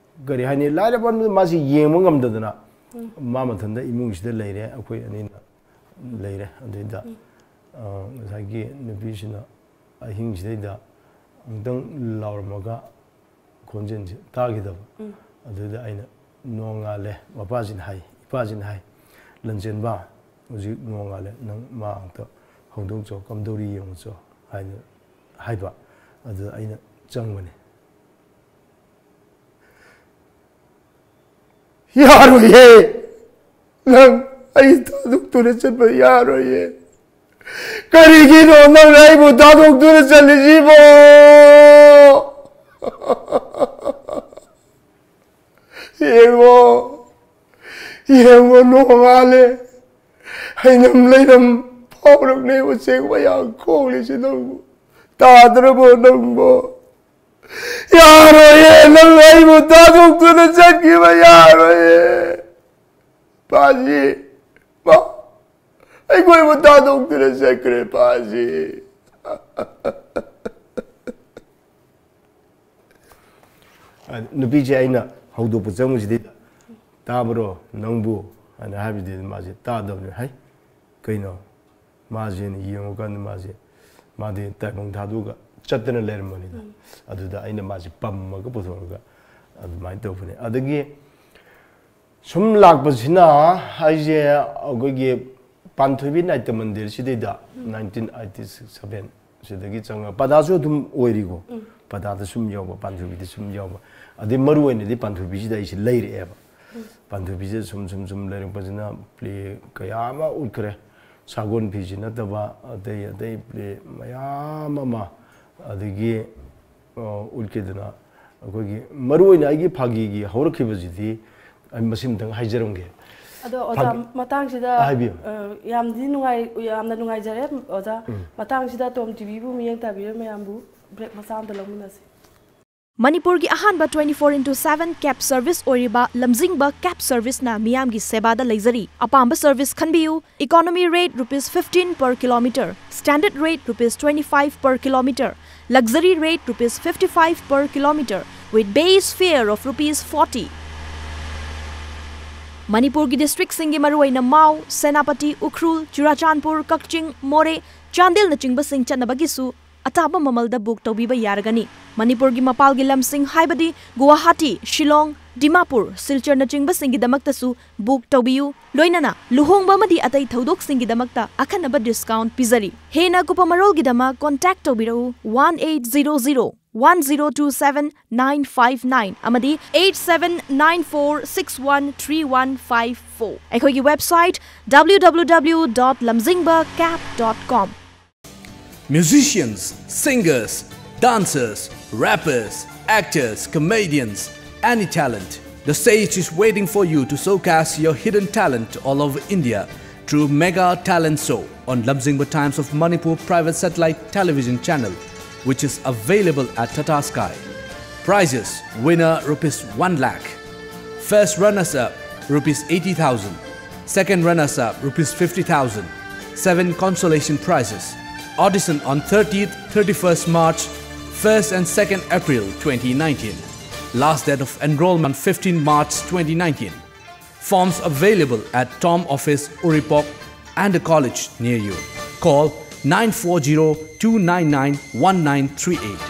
ꯀꯔꯤ ꯍꯥꯏꯅꯤ, ꯂꯥꯏꯔꯕ ꯑꯃꯅ ꯃꯥꯁꯦ ꯌꯦꯡꯕ ꯉꯝꯗꯗꯅ, ꯎꯝ꯫ ꯃꯥ ꯃꯊꯟꯇ ꯏꯃꯨꯡꯁꯤꯗ ꯂꯩꯔꯦ, ꯑꯩꯈꯣꯏ ꯑꯅꯤꯅ ꯂꯩꯔꯦ꯫ ꯑꯗꯨꯗꯩꯗ, ꯎꯝ꯫ ꯑ, ꯉꯁꯥꯏꯒꯤ ꯅꯨꯄꯤꯁꯤꯅ ꯑꯍꯤꯡꯁꯤꯗꯩꯗ ꯑꯃꯨꯛꯇꯪ ꯂꯥꯎꯔꯝꯃꯒ, ꯈꯣꯟꯖꯦꯜꯁꯦ ꯇꯥꯈꯤꯗꯕ꯫ ꯎꯝ꯫ ꯑꯗꯨꯗ ꯑꯩꯅ, "ꯅꯣꯡꯉꯥꯜꯂꯦ", ꯃꯄꯥꯁꯤꯅ ꯍꯥꯏ, ꯏꯄꯥꯁꯤꯅ ꯍꯥꯏ, "ꯂꯟꯆꯦꯟꯕ, ꯍꯧꯖꯤꯛ ꯅꯣꯡꯉꯥꯜꯂꯦ, ꯅꯪ ꯃꯥ ꯑꯝꯇ ꯍꯧꯗꯣꯛꯆꯣ, ꯀꯝꯗꯧꯔꯤ ꯌꯦꯡꯉꯨꯆꯣ" ꯍꯥꯏꯅ ꯍꯥꯏꯕ꯫ ꯑꯗꯨꯗ ꯑꯩꯅ ꯆꯪꯕꯅꯤ꯫ "ꯌꯥꯔꯣꯏꯌꯦ, ꯅꯪ ꯑꯩ ꯊꯥꯗꯣꯛꯇꯨꯅ ꯆꯠꯄ ꯌꯥꯔꯣꯏꯌꯦ꯫ ꯀꯔꯤꯒꯤꯅꯣ ꯅꯪꯅ ꯑꯩꯕꯨ ꯊꯥꯗꯣꯛꯇꯨꯅ ꯆꯠꯂꯤꯁꯤꯕꯣ? ꯌꯦꯡꯉꯣ, ꯌꯦꯡꯉꯣ, ꯅꯣꯡꯉꯥꯜꯂꯦ, ꯍꯩꯅꯝ ꯂꯩꯅꯝ ꯐꯥꯎꯔꯛꯂꯦ, ꯎꯆꯦꯛ ꯃꯌꯥꯝ ꯈꯣꯡꯂꯤꯁꯤ ꯅꯪꯕꯨ ꯇꯥꯗ꯭ꯔꯕꯣ ꯅꯪꯕꯣ? ꯌꯥꯔꯣꯏꯌꯦ, ꯅꯪ ꯑꯩꯕꯨ ꯊꯥꯗꯣꯛꯇꯨꯅ ꯆꯠꯈꯤꯕ ꯌꯥꯔꯣꯏꯌꯦ꯫ ꯄꯥꯁꯤ, ꯃꯥ ꯑꯩꯈꯣꯏꯕꯨ ꯊꯥꯗꯣꯛꯇꯨꯅ ꯆꯠꯈ꯭ꯔꯦ, ꯄꯥꯁꯤ꯫" ꯅꯨꯄꯤꯁꯦ ꯑꯩꯅ ꯍꯧꯗꯣꯛꯄ ꯆꯪꯕꯁꯤꯗꯤ, "ꯇꯥꯕ꯭ꯔꯣ ꯅꯪꯕꯨ?" ꯍꯥꯏꯅ ꯍꯥꯏꯕꯗꯤ ꯃꯥꯁꯦ ꯇꯥꯗꯕꯅꯤ꯫ "ꯍꯩ, ꯀꯩꯅꯣ?" ꯃꯥꯁꯦꯅ ꯌꯦꯡꯉꯨꯀꯥꯟꯗ ꯃꯥꯁꯦ, ꯃꯥꯗꯤ ꯇꯥꯏꯕꯪ ꯊꯥꯗꯣꯛꯑꯒ ꯆꯠꯇꯅ ꯂꯩꯔꯝꯕꯅꯤꯗ꯫ ꯎꯝ꯫ ꯑꯗꯨꯗ ꯑꯩꯅ ꯃꯥꯁꯦ ꯄꯝꯃꯒ ꯄꯨꯊꯣꯛꯑꯒ ꯑꯗꯨꯃꯥꯏꯅ ꯇꯧꯕꯅꯦ꯫ ꯑꯗꯒꯤ ꯁꯨꯝ ꯂꯥꯛꯄꯁꯤꯅ, ꯑꯩꯁꯦ ꯑꯩꯈꯣꯏꯒꯤ ꯄꯥꯟꯊꯣꯏꯕꯤ ꯅꯥꯇ꯭ꯌ ꯃꯟꯗꯤꯔꯁꯤꯗꯩꯗ ꯎꯝ꯫ ꯅꯥꯏꯟꯇꯤꯟ ꯑꯩꯠꯇꯤ ꯁꯤꯛꯁ ꯁꯚꯦꯟ ꯁꯤꯗꯒꯤ ꯆꯪꯉꯒ ꯄꯗꯥꯁꯨ ꯑꯗꯨꯝ ꯑꯣꯏꯔꯤꯀꯣ꯫ ꯎꯝ꯫ ꯄꯗꯥꯗ ꯁꯨꯝ ꯌꯥꯎꯕ, ꯄꯥꯟꯊꯣꯏꯕꯤꯗ ꯁꯨꯝ ꯌꯥꯎꯕ꯫ ꯑꯗꯩ ꯃꯔꯨ ꯑꯣꯏꯅꯗꯤ ꯄꯥꯟꯊꯣꯏꯕꯤꯁꯤꯗ ꯑꯩꯁꯦ ꯂꯩꯔꯛꯑꯦꯕ꯫ ꯎꯝ꯫ ꯄꯥꯟꯊꯣꯏꯕꯤꯁꯦ ꯁꯨꯝ, ꯁꯨꯝ, ꯁꯨꯝ ꯂꯩꯔꯛꯄꯁꯤꯅ ꯄ꯭ꯂꯦ ꯀꯌꯥ ꯑꯃ ꯎꯠꯈ꯭ꯔꯦ꯫ ꯁꯒꯣꯜ ꯐꯤꯁꯤ ꯅꯠꯇꯕ ꯑꯇꯩ ꯑꯇꯩ ꯄ꯭ꯂꯦ ꯃꯌꯥꯝ ꯑꯃ, ꯑꯗꯒꯤ, ꯑ, ꯎꯠꯈꯤꯗꯅ, ꯑꯩꯈꯣꯏꯒꯤ ꯃꯔꯨ ꯑꯣꯏꯅ ꯑꯩꯒꯤ ꯐꯥꯒꯤꯒꯤ ꯍꯧꯔꯛꯈꯤꯕꯁꯤꯗꯤ ꯑꯩ ꯃꯁꯤꯃꯇꯪ ꯍꯥꯏꯖꯔꯝꯒꯦ꯫ ꯑꯗꯣ ꯑꯣꯖꯥ, ꯐꯥꯒꯤ-, ꯃꯇꯥꯡꯁꯤꯗ, ꯍꯥꯏꯕꯤꯌꯨ꯫ ꯑ, ꯌꯥꯝꯗꯤ ꯅꯨꯡꯉꯥꯏ-, ꯌꯥꯝꯅ ꯅꯨꯡꯉꯥꯏꯖꯔꯦ ꯑꯣꯖꯥ꯫ ꯎꯝ꯫ ꯃꯇꯥꯡꯁꯤꯗ ꯇꯣꯝ ꯇꯤꯚꯤꯕꯨ ꯃꯤꯠꯌꯦꯡ ꯇꯥꯕꯤꯔꯤꯕ ꯃꯌꯥꯝꯕꯨ ꯕ꯭ꯔꯦꯛ ꯃꯆꯥ ꯑꯃꯗ ꯂꯧꯃꯤꯟꯅꯁꯤ꯫ ꯃꯅꯤꯄꯨꯔꯒꯤ ꯑꯍꯥꯟꯕ twenty four into seven cab service ꯑꯣꯏꯔꯤꯕ ꯂꯝꯖꯤꯡꯕ cab serviceꯅ ꯃꯤꯌꯥꯝꯒꯤ ꯁꯦꯕꯥꯗ ꯂꯩꯖꯔꯤ꯫ ꯑꯄꯥꯝꯕ service ꯈꯟꯕꯤꯌꯨ꯫ Economy rate rupees fifteen per kilometer, standard rate rupees twenty five per kilometer, luxury rate rupees fifty five per kilometer with base fare of rupees forty. ꯃꯅꯤꯄꯨꯔꯒꯤ districtꯁꯤꯡꯒꯤ ꯃꯔꯨꯑꯣꯏꯅ ꯃꯥꯎ, ꯁꯦꯅꯥꯄꯇꯤ, ꯎꯈ꯭ꯔꯨꯜ, ꯆꯨꯔꯥꯆꯥꯟꯄꯨꯔ, ꯀꯛꯆꯤꯡ, ꯃꯣꯔꯦ, ꯆꯥꯟꯗꯦꯜꯅꯆꯤꯡꯕꯁꯤꯡ ꯆꯠꯅꯕꯒꯤꯁꯨ ꯑꯇꯥꯕ ꯃꯃꯜꯗ book ꯇꯧꯕꯤꯕ ꯌꯥꯔꯒꯅꯤ꯫ ꯃꯅꯤꯄꯨꯔꯒꯤ ꯃꯄꯥꯜꯒꯤ ꯂꯝꯁꯤꯡ ꯍꯥꯏꯕꯗꯤ ꯒꯨꯋꯥꯍꯥꯇꯤ, ꯁꯤꯂꯣꯡ, ꯗꯤꯃꯥꯄꯨꯔ, ꯁꯤꯜꯆꯔꯅꯆꯤꯡꯕꯁꯤꯡꯒꯤꯗꯃꯛꯇꯁꯨ book ꯇꯧꯕꯤꯌꯨ꯫ ꯂꯣꯏꯅꯅ ꯂꯨꯍꯣꯡꯕ ꯑꯃꯗꯤ ꯑꯇꯩ ꯊꯧꯗꯣꯛꯁꯤꯡꯒꯤꯗꯃꯛꯇ ꯑꯈꯟꯅꯕ discount ꯄꯤꯖꯔꯤ꯫ ꯍꯦꯟꯅ ꯑꯀꯨꯞꯄ ꯃꯔꯣꯜꯒꯤꯗꯃꯛ contact ꯇꯧꯕꯤꯔꯛꯎ one eight zero zero one zero two seven nine five nine ꯑꯃꯗꯤ eight seven nine four six one three one five four꯫ ꯑꯩꯈꯣꯏꯒꯤ website W W W dot lamzingba cab dot com꯫ Musicians, singers, dancers, rappers, actors, comedians, any talent. The stage is waiting for you to showcase your hidden talent all over India through Mega Talent Show on Lamzingba Times of Manipur private satellite television channel, which is available at Tata Sky. Prizes: winner rupees one lakh, first runners up rupees eighty thousand, second runners up rupees fifty thousand, seven consolation prizes. Audition on thirtieth, thirty-first March, first and second April twenty nineteen. Last date of enrollment fifteen March twenty nineteen. Forms available at Tom Office, Uripok, and a college near you. Call nine four zero two nine nine one nine three eight.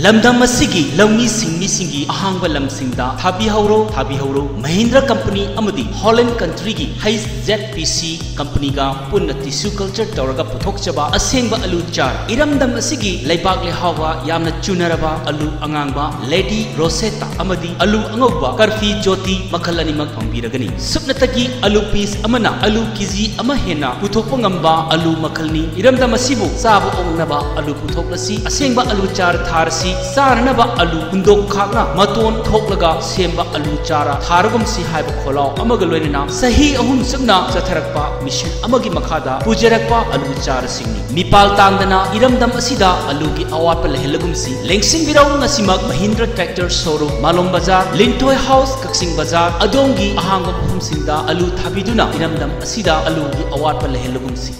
ꯂꯝꯗꯝ ꯑꯁꯤꯒꯤ ꯂꯧꯃꯤ ꯁꯤꯟꯃꯤꯁꯤꯡꯒꯤ ꯑꯍꯥꯡꯕ ꯂꯝꯁꯤꯡꯗ ꯊꯥꯕꯤꯍꯧꯔꯣ, ꯊꯥꯕꯤꯍꯧꯔꯣ꯫ Mahindra company ꯑꯃꯗꯤ ꯍꯣꯂꯦꯟ ꯀꯟꯇ꯭ꯔꯤꯒꯤ H Z ꯄꯤ ꯁꯤ ꯀꯝꯄꯅꯤꯒ ꯄꯨꯟꯅ tissue culture ꯇꯧꯔꯒ ꯄꯨꯊꯣꯛꯆꯕ ꯑꯁꯦꯡꯕ ꯑꯂꯨ ꯆꯥꯔ꯫ ꯏꯔꯝꯗꯝ ꯑꯁꯤꯒꯤ ꯂꯩꯕꯥꯛ ꯂꯩꯍꯥꯎꯒ ꯌꯥꯝꯅ ꯆꯨꯅꯔꯕ ꯑꯂꯨ ꯑꯉꯥꯡꯕ ꯂꯦꯗꯤ ꯔꯣꯁꯦꯇꯥ ꯑꯃꯗꯤ ꯑꯂꯨ ꯑꯉꯧꯕ ꯀꯔꯐꯤ ꯖꯣꯇꯤ ꯃꯈꯜ ꯑꯅꯤꯃꯛ ꯐꯪꯕꯤꯔꯒꯅꯤ꯫ ꯁꯨꯞꯅꯇꯒꯤ ꯑꯂꯨ ꯄꯤꯁ ꯑꯃꯅ ꯑꯂꯨ ꯀꯦꯖꯤ ꯑꯃ ꯍꯦꯟꯅ ꯄꯨꯊꯣꯛꯄ ꯉꯝꯕ ꯑꯂꯨ ꯃꯈꯜꯅꯤ꯫ ꯏꯔꯝꯗꯝ ꯑꯁꯤꯕꯨ ꯆꯥꯕ ꯑꯣꯛꯅꯕ ꯑꯂꯨ ꯄꯨꯊꯣꯛꯂꯁꯤ꯫ ꯑꯁꯦꯡꯕ ꯑꯂꯨ ꯆꯥꯔ ꯊꯥꯔꯁꯤ꯫ ꯆꯥꯅꯅꯕ ꯑꯂꯨ ꯍꯨꯟꯗꯣꯛ ꯈꯥꯛꯅ ꯃꯇꯣꯟ ꯊꯣꯛꯂꯒ ꯁꯦꯝꯕ ꯑꯂꯨ ꯆꯥꯔ ꯊꯥꯔꯒꯨꯝꯁꯤ ꯍꯥꯏꯕ ꯈꯣꯜꯂꯥꯎ ꯑꯃꯒ ꯂꯣꯏꯅꯅ ꯆꯍꯤ ꯑꯍꯨꯝ ꯆꯨꯞꯅ ꯆꯠꯊꯔꯛꯄ ꯃꯤꯁꯟ ꯑꯃꯒꯤ ꯃꯈꯥꯗ ꯄꯨꯖꯔꯛꯄ ꯑꯂꯨ ꯆꯥꯔꯁꯤꯡꯅꯤ꯫ ꯃꯤꯄꯥꯜ ꯇꯥꯡꯗꯅ ꯏꯔꯝꯗꯝ ꯑꯁꯤꯗ ꯑꯂꯨꯒꯤ ꯑꯋꯥꯠꯄ ꯂꯩꯍꯜꯂꯒꯨꯝꯁꯤ꯫ ꯂꯦꯡꯁꯤꯟꯕꯤꯔꯧ ꯉꯁꯤꯃꯛ ꯃꯍꯤꯟꯗ꯭ꯔ ꯇ꯭ꯔꯦꯛꯇꯔ ꯁꯣꯔꯨꯝ, ꯃꯥꯂꯣꯝ ꯕꯖꯥꯔ, ꯂꯤꯟꯊꯣꯏ ꯍꯥꯎꯁ, ꯀꯛꯆꯤꯡ ꯕꯖꯥꯔ, ꯑꯗꯣꯝꯒꯤ ꯑꯍꯥꯡꯕ ꯃꯐꯝꯁꯤꯡꯗ ꯑꯂꯨ ꯊꯥꯕꯤꯗꯨꯅ ꯏꯔꯝꯗꯝ ꯑꯁꯤꯗ ꯑꯂꯨꯒꯤ ꯑꯋꯥꯠꯄ ꯂꯩꯍꯜꯂꯒꯨꯝꯁꯤ꯫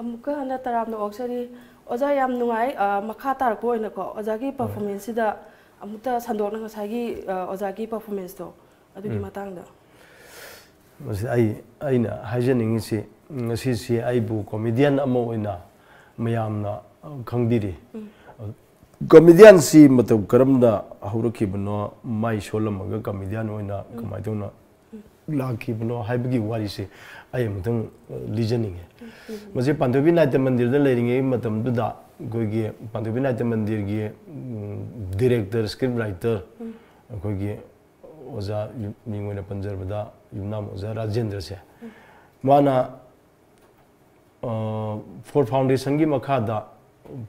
ꯑꯃꯨꯛꯀ ꯍꯟꯅ ꯇꯔꯥꯝꯅ ꯑꯣꯛꯆꯔꯤ꯫ ꯑꯣꯖꯥ, ꯌꯥꯝ ꯅꯨꯡꯉꯥꯏ꯫ ꯑ, ꯃꯈꯥ ꯇꯥꯔꯛꯄ ꯑꯣꯏꯅꯀꯣ, ꯑꯣꯖꯥꯒꯤ ꯍꯣꯏ꯫ Performanceꯁꯤꯗ ꯑꯃꯨꯛꯇ ꯁꯟꯗꯣꯛꯅ ꯉꯁꯥꯏꯒꯤ, ꯑ, ꯑꯣꯖꯥꯒꯤ performanceꯇꯣ ꯑꯗꯨꯒꯤ ꯎꯝ꯫ ꯃꯇꯥꯡꯗ꯫ ꯃꯁꯤ ꯑꯩ, ꯑꯩꯅ ꯍꯥꯏꯖꯅꯤꯡꯉꯤꯁꯤ, ꯉꯁꯤꯁꯤ ꯑꯩꯕꯨ comedian ꯑꯃ ꯑꯣꯏꯅ ꯃꯌꯥꯝꯅ ꯈꯪꯕꯤꯔꯤ꯫ ꯎꯝ꯫ Comedianꯁꯤ ꯃꯇꯧ ꯀꯔꯝꯅ ꯍꯧꯔꯛꯈꯤꯕꯅꯣ, ꯃꯥꯏ ꯁꯣꯜꯂꯝꯃꯒ comedian ꯑꯣꯏꯅ ꯎꯝ꯫ ꯀꯃꯥꯏꯅ ꯇꯧꯅ ꯎꯝ꯫ ꯂꯥꯛꯈꯤꯕꯅꯣ ꯍꯥꯏꯕꯒꯤ ꯋꯥꯔꯤꯁꯦ ꯑꯩ ꯑꯃꯨꯛꯇꯪ, ꯑ, ꯂꯤꯖꯅꯤꯡꯉꯤ꯫ ꯎꯝ, ꯎꯝ꯫ ꯃꯁꯤ ꯄꯥꯟꯊꯣꯏꯕꯤ ꯅꯥꯇ꯭ꯌ ꯃꯟꯗꯤꯔꯗ ꯂꯩꯔꯤꯉꯩ ꯃꯇꯝꯗꯨꯗ ꯑꯩꯈꯣꯏꯒꯤ ꯄꯥꯟꯊꯣꯏꯕꯤ ꯅꯥꯇ꯭ꯌ ꯃꯟꯗꯤꯔꯒꯤ, ꯎꯝ, director, script writer, ꯎꯝ꯫ ꯑꯩꯈꯣꯏꯒꯤ ꯑꯣꯖꯥ ꯌꯨꯝ-, ꯃꯤꯡ ꯑꯣꯏꯅ ꯄꯟꯖꯔꯕꯗ ꯌꯨꯝꯅꯥꯝ ꯑꯣꯖꯥ ꯔꯥꯖꯦꯟꯗ꯭ꯔꯁꯦ, ꯎꯝ꯫ ꯃꯥꯅ, ꯑ, ꯐꯣꯔ ꯐꯥꯎꯟꯗꯦꯁꯟꯒꯤ ꯃꯈꯥꯗ,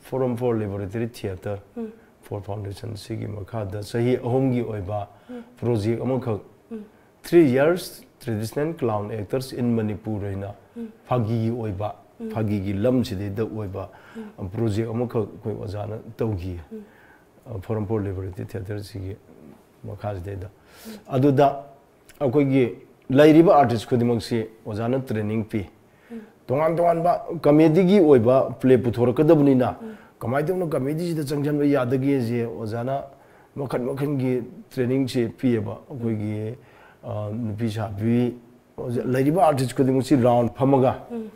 Forum for Laboratory Theatre, um. Four foundation ꯁꯤꯒꯤ ꯃꯈꯥꯗ ꯆꯍꯤ ꯑꯍꯨꯝꯒꯤ ꯑꯣꯏꯕ ꯎꯝ꯫ Project ꯑꯃꯈꯛ, ꯎꯝ꯫ Three years traditional clown actors in Manipur ꯍꯥꯏꯅ ꯎꯝ꯫ ꯐꯥꯒꯤꯒꯤ ꯑꯣꯏꯕ, ꯎꯝ꯫ ꯐꯥꯒꯤꯒꯤ ꯂꯝꯁꯤꯗꯩꯗ ꯑꯣꯏꯕ, ꯎꯝ꯫ Project ꯑꯃꯈꯛ ꯑꯩꯈꯣꯏ ꯑꯣꯖꯥꯅ ꯇꯧꯈꯤ꯫ ꯎꯝ꯫ ꯑ, Forum for Laboratory Theatre ꯁꯤꯒꯤ ꯃꯈꯥꯁꯤꯗꯩꯗ꯫ ꯎꯝ꯫ ꯑꯗꯨꯗ ꯑꯩꯈꯣꯏꯒꯤ ꯂꯩꯔꯤꯕ artist ꯈꯨꯗꯤꯡꯃꯛꯁꯤ ꯑꯣꯖꯥꯅ training ꯄꯤ꯫ ꯎꯝ꯫ ꯇꯣꯉꯥꯟ ꯇꯣꯉꯥꯟꯕ comedyꯒꯤ ꯑꯣꯏꯕ play ꯄꯨꯊꯣꯔꯛꯀꯗꯕꯅꯤꯅ, ꯎꯝ꯫ ꯀꯃꯥꯏꯅ ꯇꯧꯅ comedyꯁꯤꯗ ꯆꯪꯁꯤꯟꯕ ꯌꯥꯗꯒꯦꯁꯦ ꯑꯣꯖꯥꯅ ꯃꯈꯜ ꯃꯈꯜꯒꯤ trainingꯁꯦ ꯄꯤꯌꯦꯕ꯫ ꯑꯩꯈꯣꯏꯒꯤ, ꯑ, ꯅꯨꯄꯤ ꯁꯥꯕꯤ, ꯑꯣꯖꯥ, ꯂꯩꯔꯤꯕ artist ꯈꯨꯗꯤꯡꯃꯛꯁꯤ round ꯐꯝꯃꯒ, ꯎꯝ꯫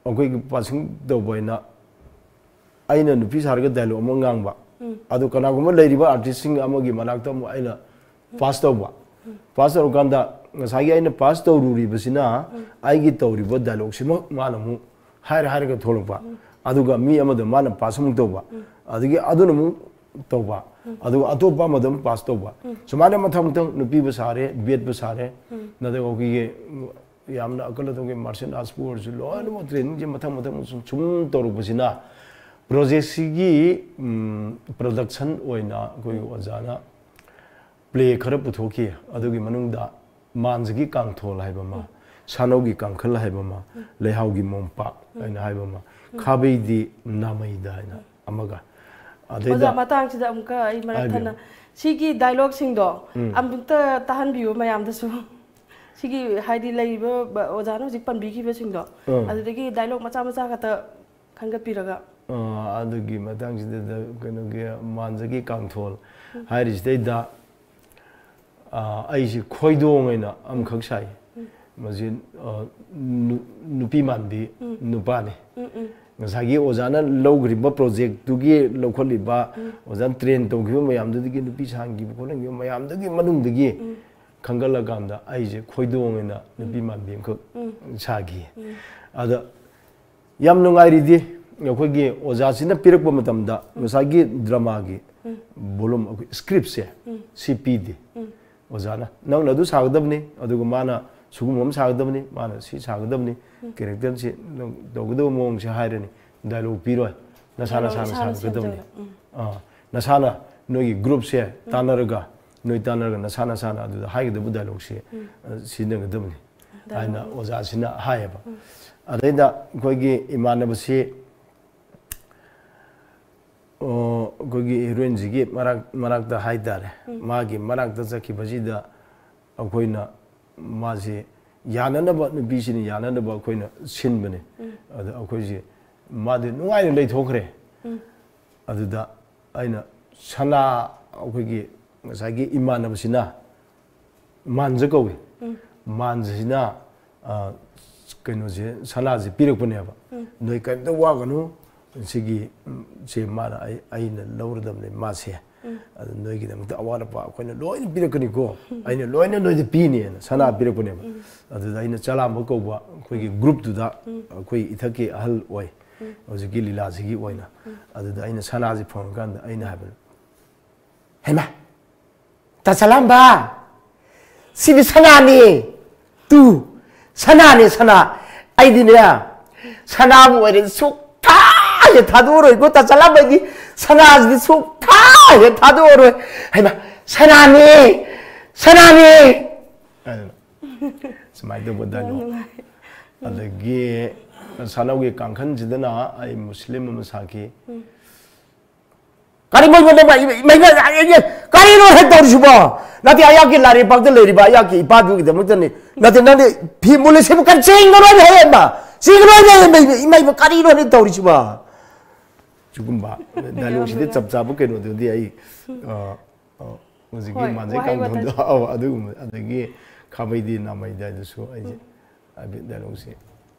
ꯑꯩꯈꯣꯏꯒꯤ passing ꯇꯧꯕ ꯍꯥꯏꯅ ꯑꯩꯅ ꯅꯨꯄꯤ ꯁꯥꯔꯒ dialogue ꯑꯃ ꯉꯥꯡꯕ, ꯎꯝ꯫ ꯑꯗꯨ ꯀꯅꯥꯒꯨꯝꯕ ꯂꯩꯔꯤꯕ artistꯁꯤꯡ ꯑꯃꯒꯤ ꯃꯅꯥꯛꯇ ꯑꯃꯨꯛ ꯑꯩꯅ ꯎꯝ꯫ Pass ꯇꯧꯕ꯫ ꯎꯝ꯫ Pass ꯇꯧꯔꯀꯥꯟꯗ ꯉꯁꯥꯏꯒꯤ ꯑꯩꯅ pass ꯇꯧꯔꯨꯔꯤꯕꯁꯤꯅ ꯎꯝ꯫ ꯑꯩꯒꯤ ꯇꯧꯔꯤꯕ dialogueꯁꯤꯃꯛ ꯃꯥꯅ ꯑꯃꯨꯛ ꯍꯥꯏꯔ ꯍꯥꯏꯔꯒ ꯊꯣꯛꯂꯛꯄ꯫ ꯎꯝ꯫ ꯑꯗꯨꯒ ꯃꯤ ꯑꯃꯗ ꯃꯥꯅ pass ꯑꯃꯨꯛ ꯇꯧꯕ꯫ ꯎꯝ꯫ ꯑꯗꯒꯤ ꯑꯗꯨꯅ ꯑꯃꯨꯛ ꯇꯧꯕ꯫ ꯎꯝ꯫ ꯑꯗꯨꯒ ꯑꯇꯣꯞꯄ ꯑꯃꯗ ꯑꯃꯨꯛ pass ꯇꯧꯕ꯫ ꯎꯝ꯫ ꯁꯨꯃꯥꯏꯅ ꯃꯊꯪ ꯃꯊꯪ ꯅꯨꯄꯤꯕꯨ ꯁꯥꯔꯦ, ꯕꯦꯠꯄꯨ ꯁꯥꯔꯦ, ꯎꯝ꯫ ꯅꯠꯇ꯭ꯔꯒ ꯑꯩꯈꯣꯏꯒꯤ ꯌꯥꯝꯅ ꯑꯀꯜ ꯑꯊꯧꯒꯤ martial artsꯄꯨ ꯑꯣꯏꯔꯁꯨ ꯂꯣꯏꯅꯃꯛ trainingꯁꯦ ꯃꯊꯪ ꯃꯊꯪ ꯁꯨꯝ, ꯁꯨꯝ ꯇꯧꯔꯛꯄꯁꯤꯅ ꯄ꯭ꯔꯣꯖꯦꯛꯁꯤꯒꯤ ꯄ꯭ꯔꯗꯛꯁꯟ ꯑꯣꯏꯅ ꯑꯩꯈꯣꯏꯒꯤ ꯑꯣꯖꯥꯅ ꯄ꯭ꯂꯦ ꯈꯔ ꯄꯨꯊꯣꯛꯈꯤ꯫ ꯑꯗꯨꯒꯤ ꯃꯅꯨꯡꯗ ꯃꯥꯟꯖꯒꯤ ꯀꯥꯡꯊꯣꯜ ꯍꯥꯏꯕ ꯑꯃ, ꯁꯥꯅꯧꯒꯤ ꯀꯥꯡꯈꯜ ꯍꯥꯏꯕ ꯑꯃ, ꯂꯩꯍꯥꯎꯒꯤ ꯃꯣꯝꯄꯥꯛ ꯍꯥꯏꯅ ꯍꯥꯏꯕ ꯑꯃ, ꯈꯥꯕꯩꯗꯤ ꯅꯥꯃꯩꯗ ꯍꯥꯏꯅ ꯑꯃꯒ꯫ ꯑꯗꯩꯗ ꯑꯣꯖꯥ, ꯃꯇꯥꯡꯁꯤꯗ ꯑꯃꯨꯛꯀ ꯑꯩ ꯃꯔꯛ ꯍꯥꯏꯕꯤꯌꯨ꯫ ꯊꯠꯅ ꯁꯤꯒꯤ ꯗꯥꯏꯂꯣꯛꯁꯤꯡꯗꯣ ꯎꯝ꯫ ꯑꯃꯨꯛꯇ ꯇꯥꯍꯟꯕꯤꯌꯨ ꯃꯌꯥꯝꯗꯁꯨ꯫ ꯁꯤꯒꯤ ꯍꯥꯏꯗꯤ ꯂꯩꯔꯤꯕ ꯕ-, ꯑꯣꯖꯥꯅ ꯍꯧꯖꯤꯛ ꯄꯟꯕꯤꯈꯤꯕꯁꯤꯡꯗꯣ, ꯎꯝ꯫ ꯑꯗꯨꯗꯒꯤ ꯗꯥꯏꯂꯣꯛ ꯃꯆꯥ ꯃꯆꯥ ꯈꯛꯇ ꯈꯟꯒꯠꯄꯤꯔꯒ꯫ ꯑ, ꯑꯗꯨꯒꯤ ꯃꯇꯥꯡꯁꯤꯗ ꯀꯩꯅꯣꯒꯤ ꯃꯥꯟꯖꯒꯤ ꯀꯥꯡꯊꯣꯜ ꯍꯥꯏꯔꯤꯁꯤꯗꯩꯗ, ꯑ, ꯑꯩꯁꯤ ꯈꯣꯏꯗꯣꯡ ꯑꯣꯏꯅ ꯑꯃꯈꯛ ꯁꯥꯏ꯫ ꯃꯁꯤ, ꯑ, ꯅꯨ-, ꯅꯨꯄꯤ ꯃꯥꯟꯕꯤ ꯅꯨꯄꯥꯅꯤ꯫ ꯎꯝ, ꯎꯝ꯫ ꯉꯁꯥꯏꯒꯤ ꯑꯣꯖꯥꯅ ꯂꯧꯈ꯭ꯔꯤꯕ ꯄ꯭ꯔꯣꯖꯦꯛꯇꯨꯒꯤ ꯂꯧꯈꯠꯂꯤꯕ, ꯑꯣꯖꯥꯅ ꯇ꯭ꯔꯦꯟ ꯇꯧꯈꯤꯕ ꯃꯌꯥꯝꯗꯨꯗꯒꯤ ꯅꯨꯄꯤ ꯁꯥꯟꯈꯤꯕ ꯈꯣꯠꯍꯟꯈꯤꯕ ꯃꯌꯥꯝꯗꯨꯒꯤ ꯃꯅꯨꯡꯗꯒꯤ ꯈꯟꯒꯠꯂꯀꯥꯟꯗ ꯑꯩꯁꯦ ꯈꯣꯏꯗꯣꯡ ꯑꯣꯏꯅ ꯅꯨꯄꯤ ꯃꯥꯟꯕꯤ ꯑꯃꯈꯛ ꯁꯥꯈꯤ꯫ ꯑꯗ ꯌꯥꯝ ꯅꯨꯡꯉꯥꯏꯔꯤꯗꯤ, ꯑꯩꯈꯣꯏꯒꯤ ꯑꯣꯖꯥꯁꯤꯅ ꯄꯤꯔꯛꯄ ꯃꯇꯝꯗ ꯉꯁꯥꯏꯒꯤ ꯗ꯭ꯔꯃꯥꯒꯤ ꯚꯣꯂꯨꯝ, ꯑꯩꯈꯣꯏ ꯁ꯭ꯀ꯭ꯔꯤꯞꯁꯦ ꯁꯤ ꯄꯤꯗꯦ꯫ ꯑꯣꯖꯥꯅ ꯅꯪꯅ ꯑꯗꯨ ꯁꯥꯒꯗꯕꯅꯤ, ꯑꯗꯨꯒ ꯃꯥꯅ ꯁꯤꯒꯨꯝꯕ ꯑꯃ ꯁꯥꯒꯗꯕꯅꯤ, ꯃꯥꯅ ꯁꯤ ꯁꯥꯒꯗꯕꯅꯤ, ꯀꯦꯔꯦꯛꯇꯔꯁꯤ ꯅꯪ ꯇꯧꯒꯗꯕ ꯃꯑꯣꯡꯁꯦ ꯍꯥꯏꯔꯅꯤ, ꯗꯥꯏꯂꯣꯛ ꯄꯤꯔꯣꯏ, ꯅꯁꯥ ꯗꯥꯏꯂꯣꯛ ꯅꯁꯥꯅ ꯏꯁꯥꯅ ꯁꯥꯒꯗꯕꯅꯤ꯫ ꯁꯦꯝꯖꯒꯗꯕ꯫ ꯎꯝ꯫ ꯑꯥ, ꯅꯁꯥꯅ ꯅꯣꯏꯒꯤ ꯒ꯭ꯔꯨꯞꯁꯦ ꯇꯥꯟꯅꯔꯒ, ꯅꯣꯏ ꯇꯥꯟꯅꯔꯒ ꯅꯁꯥ ꯅꯁꯥꯅ ꯑꯗꯨꯗ ꯍꯥꯏꯒꯗꯕ ꯗꯥꯏꯂꯣꯛꯁꯦ, ꯑ, ꯁꯤꯖꯤꯟꯅꯒꯗꯕꯅꯤ ꯍꯥꯏꯅ ꯗꯥꯏꯂꯣꯛ꯫ ꯑꯣꯖꯥꯁꯤꯅ ꯍꯥꯏꯌꯦꯕ꯫ ꯑꯗꯩꯗ ꯑꯩꯈꯣꯏꯒꯤ ꯏꯃꯥꯟꯅꯕꯁꯤ, ꯑꯣ, ꯑꯩꯈꯣꯏꯒꯤ ꯍꯤꯔꯣꯏꯟꯁꯤꯒꯤ ꯃꯔꯛ-, ꯃꯔꯛꯇ ꯍꯥꯏꯇꯥꯔꯦ, ꯃꯥꯒꯤ ꯃꯅꯥꯛꯇ ꯆꯠꯈꯤꯕꯁꯤꯗ ꯑꯩꯈꯣꯏꯅ ꯃꯥꯁꯤ ꯌꯥꯅꯅꯕ, ꯅꯨꯄꯤꯁꯤꯅ ꯌꯥꯅꯅꯕ ꯑꯩꯈꯣꯏꯅ ꯁꯤꯟꯕꯅꯤ꯫ ꯑꯗ ꯑꯩꯈꯣꯏꯁꯤ, ꯃꯥꯗꯤ ꯅꯨꯡꯉꯥꯏꯅ ꯂꯩꯊꯣꯛꯈ꯭ꯔꯦ꯫ ꯑꯗꯨꯗ ꯑꯩꯅ ꯁꯅꯥ, ꯑꯩꯈꯣꯏꯒꯤ ꯉꯁꯥꯏꯒꯤ ꯏꯃꯥꯟꯅꯕꯁꯤꯅ, ꯃꯥꯟꯖ ꯀꯧꯏ, ꯃꯥꯟꯖꯁꯤꯅ, ꯑ, ꯀꯩꯅꯣꯁꯦ, ꯁꯅꯥꯁꯦ ꯄꯤꯔꯛꯄꯅꯦꯕ꯫ ꯅꯣꯏ ꯀꯔꯤꯝꯇ ꯋꯥꯒꯅꯨ, ꯁꯤꯒꯤ, ꯎꯝ, ꯁꯦ ꯃꯥꯅ ꯑꯩ-, ꯑꯩꯅ ꯂꯧꯔꯗꯕꯅꯦ ꯃꯥꯁꯦ꯫ ꯑꯗꯨ ꯅꯣꯏꯒꯤꯗꯃꯛꯇ ꯑꯋꯥꯠ ꯑꯄꯥ ꯑꯩꯈꯣꯏꯅ ꯂꯣꯏꯅ ꯄꯤꯔꯛꯀꯅꯤꯀꯣ, ꯑꯩꯅ ꯂꯣꯏꯅ ꯅꯣꯏꯗ ꯄꯤꯅꯦꯅ ꯁꯅꯥ ꯄꯤꯔꯛꯄꯅꯦꯕ꯫ ꯑꯗꯨꯗ ꯑꯩꯅ ꯆꯂꯥꯝꯕ ꯀꯧꯕ ꯑꯩꯈꯣꯏꯒꯤ ꯒ꯭ꯔꯨꯞꯇꯨꯗ, ꯑꯩꯈꯣꯏ ꯏꯊꯛꯀꯤ ꯑꯍꯜ ꯑꯣꯏ, ꯍꯧꯖꯤꯛꯀꯤ ꯂꯤꯂꯥꯁꯤꯒꯤ ꯑꯣꯏꯅ꯫ ꯑꯗꯨꯗ ꯑꯩꯅ ꯁꯅꯥꯁꯤ ꯐꯪꯉꯀꯥꯟꯗ ꯑꯩꯅ ꯍꯥꯏꯕ, "ꯍꯩꯃꯥ, ꯇꯥ ꯆꯂꯥꯝꯕ, ꯁꯤꯗꯤ ꯁꯅꯥꯅꯤ, ꯇꯨ, ꯁꯅꯥꯅꯤ, ꯁꯅꯥ꯫ ꯑꯩꯗꯤꯅꯦ, ꯁꯅꯥꯕꯨ ꯑꯣꯏꯔꯗꯤ ꯁꯨꯛꯊꯥ ꯍꯦꯛ ꯊꯥꯗꯣꯛꯑꯔꯣꯏꯀꯣ, ꯇꯥ ꯆꯠꯂꯝꯕꯩꯗꯤ ꯁꯅꯥꯁꯤꯗꯤ ꯁꯨꯛꯊꯥ ꯍꯦꯛ ꯊꯥꯗꯣꯛꯑꯔꯣꯏ꯫ ꯍꯩꯃꯥ, ꯁꯅꯥꯅꯦ, ꯁꯅꯥꯅꯦ꯫ ꯑꯗꯨꯅ ꯁꯨꯃꯥꯏꯅ ꯇꯧꯕ ꯌꯥꯝ dialogue꯫ ꯅꯨꯡꯉꯥꯏ꯫ ꯑꯗꯒꯤ ꯁꯥꯟꯅꯧꯒꯤ ꯀꯥꯡꯈꯟꯁꯤꯗꯅ ꯑꯩ ꯃꯨꯁꯂꯤꯝ ꯑꯃ ꯁꯥꯈꯤ꯫ ꯎꯝ꯫ ꯀꯔꯤ ꯃꯣꯏ ꯃꯣꯏ ꯃꯣꯏ ꯏꯃꯩ ꯃꯩ ꯀꯔꯤꯅꯣ ꯍꯦꯛ ꯇꯧꯔꯤꯁꯤꯕꯣ? ꯅꯠꯇꯦ, ꯑꯩꯍꯥꯛꯀꯤ ꯂꯥꯏꯔꯩꯄꯥꯛꯇ ꯂꯩꯔꯤꯕ ꯑꯩꯍꯥꯛꯀꯤ ꯏꯄꯥꯗꯨꯒꯤꯗꯃꯛꯇꯅꯤ꯫ ꯅꯠꯇꯦ, ꯅꯪꯗꯤ ꯐꯤ ꯃꯨꯜꯂꯤꯁꯤꯕꯨ ꯀꯔꯤ ꯆꯦꯡꯒꯅꯣ ꯍꯦꯛ ꯏꯃꯥ? ꯆꯦꯡꯒꯅꯣ ꯍꯦꯛ ꯏꯃꯩ, ꯏꯃꯩ ꯀꯔꯤꯅꯣ ꯍꯦꯛ ꯇꯧꯔꯤꯁꯤꯕꯣ? ꯁꯤꯒꯨꯝꯕ dialogue ꯁꯤꯗꯤ ꯆꯞ ꯆꯥꯕ ꯀꯩꯅꯣꯗꯨꯗꯤ ꯑꯩ, ꯑ, ꯑ, ꯍꯧꯖꯤꯛꯀꯤ ꯍꯣꯏ, ꯃꯥꯟꯖꯩ ꯋꯥꯍꯩ ꯀꯥꯡꯊꯣꯟꯗꯣ, ꯋꯥꯇꯥꯁꯦ꯫ ꯑꯧ, ꯑꯗꯨꯒꯨꯝꯕ, ꯑꯗꯒꯤ ꯈꯥꯕꯩꯗꯤ ꯅꯥꯃꯩꯗꯤ ꯑꯗꯨꯁꯨ ꯑꯩꯁꯦ ꯎꯝ꯫ ꯍꯥꯏꯐꯦꯠ dialogue ꯁꯦ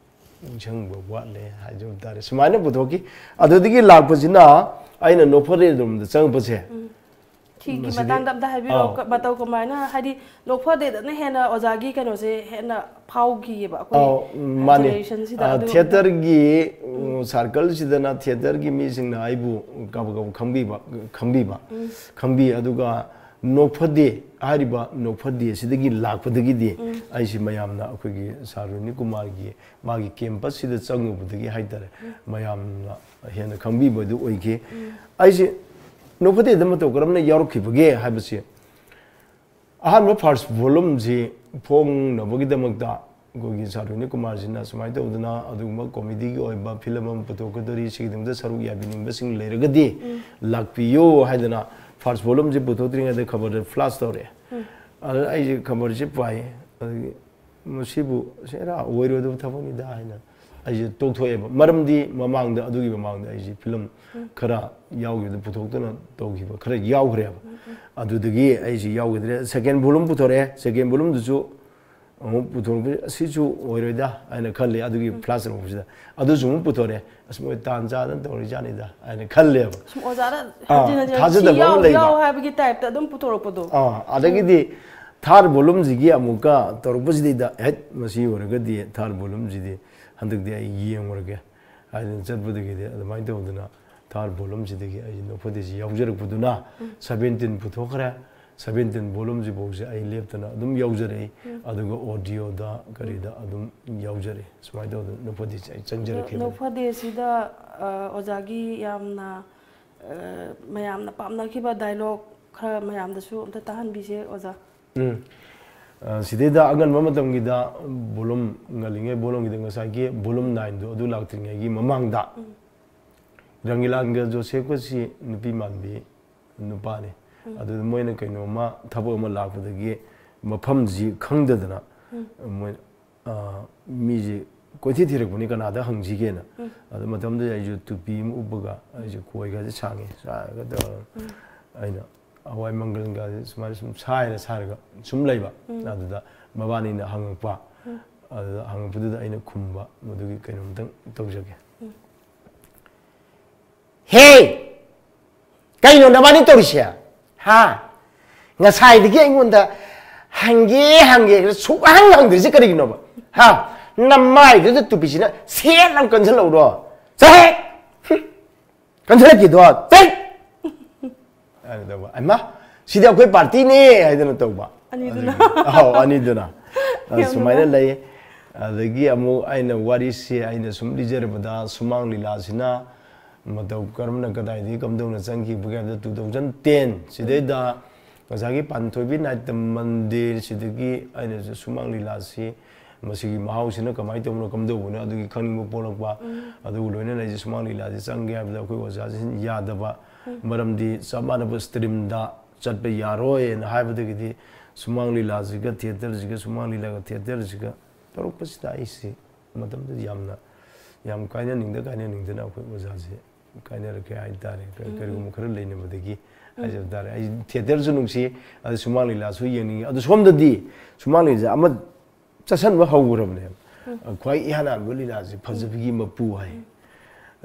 ꯅꯤꯡꯁꯤꯡꯕ ꯋꯥꯠꯂꯦ ꯍꯥꯏꯖꯕ ꯇꯥꯔꯦ꯫ ꯁꯨꯃꯥꯏꯅ ꯄꯨꯊꯣꯛꯈꯤ꯫ ꯑꯗꯨꯗꯒꯤ ꯂꯥꯛꯄꯁꯤꯅ ꯑꯩꯅ ꯅꯣꯛꯐꯗꯦ ꯂꯣꯝꯗ ꯆꯪꯉꯛꯄꯁꯦ꯫ ꯎꯝ꯫ ꯐꯤꯒꯤ ꯃꯁꯤꯗꯤ ꯃꯇꯥꯡꯗ ꯑꯝꯇ ꯍꯥꯏꯕꯤꯔꯛꯑꯣ꯫ ꯑꯧ꯫ ꯀ-, ꯃꯇꯧ ꯀꯃꯥꯏꯅ, ꯍꯥꯏꯗꯤ, ꯅꯣꯛꯐꯗꯦꯗꯅ ꯍꯦꯟꯅ ꯑꯣꯖꯥꯒꯤ ꯀꯩꯅꯣꯁꯦ ꯍꯦꯟꯅ ꯐꯥꯎꯈꯤꯌꯦꯕ ꯑꯩꯈꯣꯏ ꯑꯧ, ꯎꯝ, ꯃꯥꯅꯦ꯫ Generation ꯁꯤꯗ꯫ ꯑ, ꯑꯗꯨ ꯑꯝꯇ theatre ꯒꯤ, ꯎꯝ꯫ ꯎꯝ, circle ꯁꯤꯗꯅ theatre ꯒꯤ ꯃꯤꯁꯤꯡꯅ ꯑꯩꯕꯨ ꯀꯕꯛ ꯀꯕꯛ ꯈꯪꯕꯤꯕ, ꯈꯪꯕꯤꯕ, ꯎꯝ꯫ ꯈꯪꯕꯤ꯫ ꯑꯗꯨꯒ ꯅꯣꯛꯐꯗꯦ ꯍꯥꯏꯔꯤꯕ ꯅꯣꯛꯐꯗꯦ ꯁꯤꯗꯒꯤ ꯂꯥꯛꯄꯗꯒꯤꯗꯤ ꯎꯝ꯫ ꯑꯩꯁꯤ ꯃꯌꯥꯝꯅ ꯑꯩꯈꯣꯏꯒꯤ ꯁꯥꯔ ꯔꯣꯍꯤꯅꯤ ꯀꯨꯃꯥꯔꯒꯤ ꯃꯥꯒꯤ campus ꯁꯤꯗ ꯆꯪꯉꯨꯕꯗꯒꯤ ꯍꯥꯏꯇꯥꯔꯦ, ꯎꯝ꯫ ꯃꯌꯥꯝꯅ ꯍꯦꯟꯅ ꯈꯪꯕꯤꯕꯗꯨ ꯑꯣꯏꯈꯤ꯫ ꯎꯝ꯫ ꯑꯩꯁꯦ ꯅꯣꯛꯐꯗꯦꯗ ꯃꯇꯧ ꯀꯔꯝꯅ ꯌꯥꯎꯔꯛꯈꯤꯕꯒꯦ ꯍꯥꯏꯕꯁꯦ, ꯑꯍꯥꯟꯕ first volume ꯁꯤ ꯐꯣꯡꯅꯕꯒꯤꯗꯃꯛꯇ ꯑꯩꯈꯣꯏꯒꯤ ꯁꯥꯔ ꯔꯣꯍꯤꯅꯤ ꯀꯨꯃꯥꯔꯁꯤꯅ ꯁꯨꯃꯥꯏꯅ ꯇꯧꯗꯅ ꯑꯗꯨꯒꯨꯝꯕ comedy ꯒꯤ ꯑꯣꯏꯕ film ꯑꯃ ꯄꯨꯊꯣꯛꯀꯗꯧꯔꯤ, ꯁꯤꯒꯤꯗꯃꯛꯇ ꯁꯔꯨꯛ ꯌꯥꯕꯤꯅꯤꯡꯕꯁꯤꯡ ꯂꯩꯔꯒꯗꯤ ꯎꯝ꯫ ꯂꯥꯛꯄꯤꯌꯨ ꯍꯥꯏꯗꯅ first volume ꯁꯤ ꯄꯨꯊꯣꯛꯇ꯭ꯔꯤꯉꯩꯗ ꯈꯕꯔꯗ flash ꯇꯧꯔꯛꯑꯦ꯫ ꯎꯝ꯫ ꯑꯗ ꯑꯩꯁꯦ ꯈꯕꯔꯁꯤ ꯄꯥꯏ꯫ ꯑꯗꯒꯤ ꯃꯁꯤꯕꯨ ꯁꯦꯔꯥ ꯑꯣꯏꯔꯣꯏꯗꯕ ꯊꯕꯛꯅꯤꯗ ꯍꯥꯏꯅ ꯑꯩꯁꯦ ꯇꯣꯛꯊꯣꯛꯑꯦꯕ꯫ ꯃꯔꯝꯗꯤ ꯃꯃꯥꯡꯗ, ꯑꯗꯨꯒꯤ ꯃꯃꯥꯡꯗ ꯑꯩꯁꯦ film ꯎꯝ꯫ ꯈꯔ ꯌꯥꯎꯈꯤꯕꯗ ꯄꯨꯊꯣꯛꯇꯅ ꯇꯧꯈꯤꯕ ꯈꯔ ꯌꯥꯎꯈ꯭ꯔꯦꯕ꯫ ꯎꯝ, ꯎꯝ꯫ ꯑꯗꯨꯗꯒꯤ ꯑꯩꯁꯦ ꯌꯥꯎꯈꯤꯗ꯭ꯔꯦ꯫ Second volume ꯄꯨꯊꯣꯔꯛꯑꯦ꯫ Second volume ꯗꯨꯁꯨ ꯑꯃꯨꯛ ꯄꯨꯊꯣꯔꯛꯄꯁꯦ, "ꯑꯁꯤꯁꯨ ꯑꯣꯏꯔꯣꯏꯗ" ꯍꯥꯏꯅ ꯈꯜꯂꯤ꯫ ꯑꯗꯨꯒꯤ ꯎꯝ꯫ Flash ꯇꯧꯔꯛꯄꯁꯤꯗ ꯑꯗꯨꯁꯨ ꯑꯃꯨꯛ ꯄꯨꯊꯣꯔꯛꯑꯦ꯫ "ꯑꯁ, ꯃꯣꯏ ꯇꯥꯟ ꯆꯥꯗꯅ ꯇꯧꯔꯤꯖꯥꯠꯅꯤꯗ" ꯍꯥꯏꯅ ꯈꯜꯂꯦꯕ꯫ ꯁꯨꯝ ꯑꯣꯖꯥꯗ ꯑꯥ, ꯍꯟꯖꯤꯟ ꯍꯟꯖꯤꯟ ꯊꯥꯖꯗꯕ ꯁꯤ ꯑꯃ ꯌꯥꯎ, ꯂꯩꯕ꯫ ꯌꯥꯎ ꯍꯥꯏꯕꯒꯤ type ꯇ ꯑꯗꯨꯝ ꯄꯨꯊꯣꯔꯛꯄꯗꯣ꯫ ꯑꯥ, ꯑꯗꯒꯤꯗꯤ ꯎꯝ꯫ Third volume ꯁꯤꯒꯤ ꯑꯃꯨꯛꯀ ꯇꯧꯔꯛꯄꯁꯤꯗꯩꯗ, "ꯍꯦꯠ, ꯃꯁꯤ ꯑꯣꯏꯔꯒꯗꯤ third volume ꯁꯤꯗꯤ ꯍꯟꯗꯛꯇꯤ ꯑꯩ ꯌꯦꯡꯉꯨꯔꯒꯦ" ꯍꯥꯏꯗꯅ ꯆꯠꯄꯗꯒꯤꯗꯤ ꯑꯗꯨꯃꯥꯏꯅ ꯇꯧꯗꯅ third volume ꯁꯤꯗꯒꯤ ꯑꯩ ꯅꯣꯛꯐꯗꯦꯁꯤ ꯌꯥꯎꯖꯔꯛꯄꯗꯨꯅ ꯎꯝ꯫ Seventeen ꯄꯨꯊꯣꯛꯈ꯭ꯔꯦ꯫ ꯁꯚꯦꯟꯇꯤꯟ ꯚꯣꯂꯨꯝꯁꯤꯐꯥꯎꯁꯦ ꯑꯩ ꯂꯦꯞꯇꯅ ꯑꯗꯨꯝ ꯌꯥꯎꯖꯔꯛꯏ꯫ ꯎꯝ꯫ ꯑꯗꯨꯒ ꯑꯣꯗꯤꯑꯣꯗ ꯀꯔꯤꯗ ꯑꯗꯨꯝ ꯌꯥꯎꯖꯔꯛꯏ꯫ ꯁꯨꯃꯥꯏꯅ ꯇꯧꯗꯅ ꯅꯣꯛꯐꯗꯦꯁꯦ ꯑꯩ ꯑꯗꯣ ꯆꯪꯖꯔꯛꯈꯤꯕꯅꯤ꯫ ꯅꯣꯛꯐꯗꯦꯁꯤꯗ, ꯑ, ꯑꯣꯖꯥꯒꯤ ꯌꯥꯝꯅ, ꯑ, ꯃꯌꯥꯝꯅ ꯄꯥꯝꯅꯈꯤꯕ ꯗꯥꯏꯂꯣꯛ ꯈꯔ ꯃꯌꯥꯝꯗꯁꯨ ꯑꯝꯇ ꯇꯥꯍꯟꯕꯤꯁꯦ, ꯑꯣꯖꯥ꯫ ꯎꯝ꯫ ꯑ, ꯁꯤꯗꯩꯗ ꯑꯉꯟꯕ ꯃꯇꯝꯒꯤꯗ ꯚꯣꯂꯨꯝ, ꯉꯜꯂꯤꯉꯩ ꯚꯣꯂꯨꯝꯒꯤꯗ ꯉꯁꯥꯏꯒꯤ ꯚꯣꯂꯨꯝ ꯅꯥꯏꯟꯗꯣ ꯑꯗꯨ ꯂꯥꯛꯇ꯭ꯔꯤꯉꯩꯒꯤ ꯃꯃꯥꯡꯗ ꯎꯝ꯫ ꯔꯪꯒꯤꯂꯥꯟꯒ ꯖꯣꯁꯦꯐꯀꯁꯤ ꯅꯨꯄꯤ ꯃꯥꯟꯕꯤ ꯅꯨꯄꯥꯅꯤ꯫ ꯎꯝ꯫ ꯑꯗꯨꯗ ꯃꯣꯏꯅ ꯀꯩꯅꯣꯝꯃ ꯊꯕꯛ ꯑꯃ ꯂꯥꯛꯄꯗꯒꯤ ꯃꯐꯝꯁꯤ ꯈꯪꯗꯗꯅ ꯎꯝ꯫ ꯃꯣꯏ, ꯑ, ꯃꯤꯁꯤ ꯀꯣꯏꯊꯤ ꯊꯤꯔꯛꯄꯅꯤ ꯀꯅꯥꯗ ꯍꯪꯁꯤꯒꯦꯅ꯫ ꯎꯝ꯫ ꯑꯗꯨ ꯃꯇꯝꯗꯨꯗ ꯑꯩꯁꯨ ꯇꯨꯄꯤ ꯑꯃ ꯎꯞꯄꯒ ꯑꯩꯁꯨ ꯈꯣꯏꯒꯁꯦ ꯁꯥꯡꯉꯤ, ꯁꯥꯔꯒ ꯇꯧꯔꯒ ꯎꯝ꯫ ꯑꯩꯅ ꯍꯋꯥꯏ ꯃꯪꯒꯜꯒꯁꯦ ꯁꯨꯃꯥꯏꯅ ꯁꯨꯝ ꯁꯥꯏꯔ ꯁꯥꯏꯔꯒ ꯁꯨꯝ ꯂꯩꯕ꯫ ꯎꯝ꯫ ꯑꯗꯨꯗ ꯃꯕꯥꯅꯤꯅ ꯍꯪꯉꯛꯄ꯫ ꯎꯝ꯫ ꯑꯗꯨꯗ ꯍꯪꯉꯛꯄꯗꯨꯗ ꯑꯩꯅ ꯈꯨꯝꯕ, ꯃꯗꯨꯒꯤ ꯀꯩꯅꯣꯝꯇꯪ ꯇꯧꯖꯒꯦ꯫ ꯎꯝ꯫ ꯍꯦ! ꯀꯩꯅꯣ ꯅꯕꯥꯅꯤ ꯇꯧꯔꯤꯁꯦ? ꯍꯥ? ꯉꯁꯥꯏꯗꯒꯤ ꯑꯩꯉꯣꯟꯗ ꯍꯪꯒꯦ ꯍꯪꯒꯦ ꯁꯨꯛꯍꯪ ꯍꯪꯗ꯭ꯔꯤꯁꯦ ꯀꯔꯤꯒꯤꯅꯣꯕ? ꯍꯥ? ꯅꯃꯥꯏꯗꯨꯗ ꯇꯨꯄꯤꯁꯤꯅ ꯁꯦꯠ ꯂꯥꯎ ꯀꯟꯁꯤꯜꯂꯛꯎꯔꯣ? ꯆꯠꯍꯦ! ꯍꯨꯝ! ꯀꯟꯁꯤꯜꯂꯛꯈꯤꯗꯣ! ꯆꯠ! ꯍꯥꯏꯅ ꯇꯧꯕ꯫ "ꯑꯩꯃ, ꯁꯤꯗꯤ ꯑꯩꯈꯣꯏ ꯄꯥꯔꯇꯤꯅꯦ!" ꯍꯥꯏꯗꯅ ꯇꯧꯕ꯫ ꯑꯅꯤꯗꯨꯅ꯫ ꯑꯗꯨꯒꯤ, ꯑꯧ, ꯑꯅꯤꯗꯨꯅ꯫ ꯑ, ꯌꯥꯝ ꯁꯨꯃꯥꯏꯅ ꯅꯨꯡꯉꯥꯏ꯫ ꯂꯩ꯫ ꯑꯗꯒꯤ ꯑꯃꯨꯛ ꯑꯩꯅ ꯋꯥꯔꯤꯁꯦ ꯑꯩꯅ ꯁꯨꯝ ꯂꯤꯖꯔꯕꯗ ꯁꯨꯃꯥꯡ ꯂꯤꯂꯥꯁꯤꯅ ꯃꯇꯧ ꯀꯔꯝꯅ ꯀꯗꯥꯏꯗꯒꯤ ꯀꯝꯗꯧꯅ ꯆꯪꯈꯤꯕꯒꯦ ꯍꯥꯏꯕꯗ two thousand ten ꯁꯤꯗꯩꯗ ꯉꯁꯥꯏꯒꯤ ꯄꯥꯟꯊꯣꯏꯕꯤ ꯅꯥꯏꯇ ꯃꯟꯗꯤꯔ ꯁꯤꯗꯒꯤ ꯑꯩꯅꯁꯨ ꯁꯨꯃꯥꯡ ꯂꯤꯂꯥꯁꯤ ꯃꯁꯤꯒꯤ ꯃꯍꯥꯎꯁꯤꯅ ꯀꯃꯥꯏꯅ ꯇꯧꯕꯅꯣ, ꯀꯝꯗꯧꯕꯅꯣ ꯑꯗꯨꯒꯤ ꯈꯪꯅꯤꯡꯕ ꯄꯣꯛꯂꯛꯄ꯫ ꯎꯝ꯫ ꯑꯗꯨꯒ ꯂꯣꯏꯅꯅ ꯑꯩꯁꯦ ꯁꯨꯃꯥꯡ ꯂꯤꯂꯥꯁꯦ ꯆꯪꯒꯦ ꯍꯥꯏꯕꯗ ꯑꯩꯈꯣꯏ ꯑꯣꯖꯥꯁꯤꯡ ꯌꯥꯗꯕ꯫ ꯎꯝ꯫ ꯃꯔꯝꯗꯤ ꯆꯞ ꯃꯥꯟꯅꯕ ꯁ꯭ꯇ꯭ꯔꯤꯝꯗ ꯆꯠꯄ ꯌꯥꯔꯣꯏꯅ ꯍꯥꯏꯕꯗꯒꯤꯗꯤ ꯁꯨꯃꯥꯡ ꯂꯤꯂꯥꯁꯤꯒ ꯊꯤꯌꯦꯇꯔꯁꯤꯒ, ꯁꯨꯃꯥꯡ ꯂꯤꯂꯥꯒ ꯊꯤꯌꯦꯇꯔꯁꯤꯒ ꯇꯧꯔꯛꯄꯁꯤꯗ ꯑꯩꯁꯤ ꯃꯇꯝꯗꯨꯗ ꯌꯥꯝꯅ, ꯌꯥꯝ ꯀꯥꯏꯅꯅꯤꯡꯗ ꯀꯥꯏꯅꯅꯤꯡꯗꯅ ꯑꯩꯈꯣꯏ ꯑꯣꯖꯥꯁꯦ ꯀꯥꯏꯅꯔꯛꯀꯦ ꯍꯥꯏꯇꯥꯔꯦ꯫ ꯀ-, ꯎꯝ, ꯎꯝ꯫ ꯀꯔꯤꯒꯨꯝꯕ ꯈꯔ ꯂꯩꯅꯕꯗꯒꯤ ꯎꯝ꯫ ꯍꯥꯏꯖꯕ ꯇꯥꯔꯦ꯫ ꯑꯩ ꯊꯤꯌꯦꯇꯔꯁꯨ ꯅꯨꯡꯁꯤ, ꯑꯗꯨ ꯁꯨꯃꯥꯡ ꯂꯤꯂꯥꯁꯨ ꯌꯦꯡꯅꯤꯡꯉꯤ꯫ ꯑꯗꯨ ꯁꯣꯝꯗꯗꯤ ꯁꯨꯃꯥꯡ ꯂꯤꯂꯥ ꯑꯃ ꯆꯠꯁꯟꯕ ꯍꯧꯈ꯭ꯔꯕꯅꯦꯕ꯫ ꯎꯝ꯫ ꯈ꯭ꯋꯥꯏ ꯏꯍꯥꯟ ꯍꯥꯟꯕ ꯂꯤꯂꯥꯁꯦ ꯐꯖꯕꯤꯒꯤ ꯃꯄꯨ ꯍꯥꯏ꯫ ꯎꯝ꯫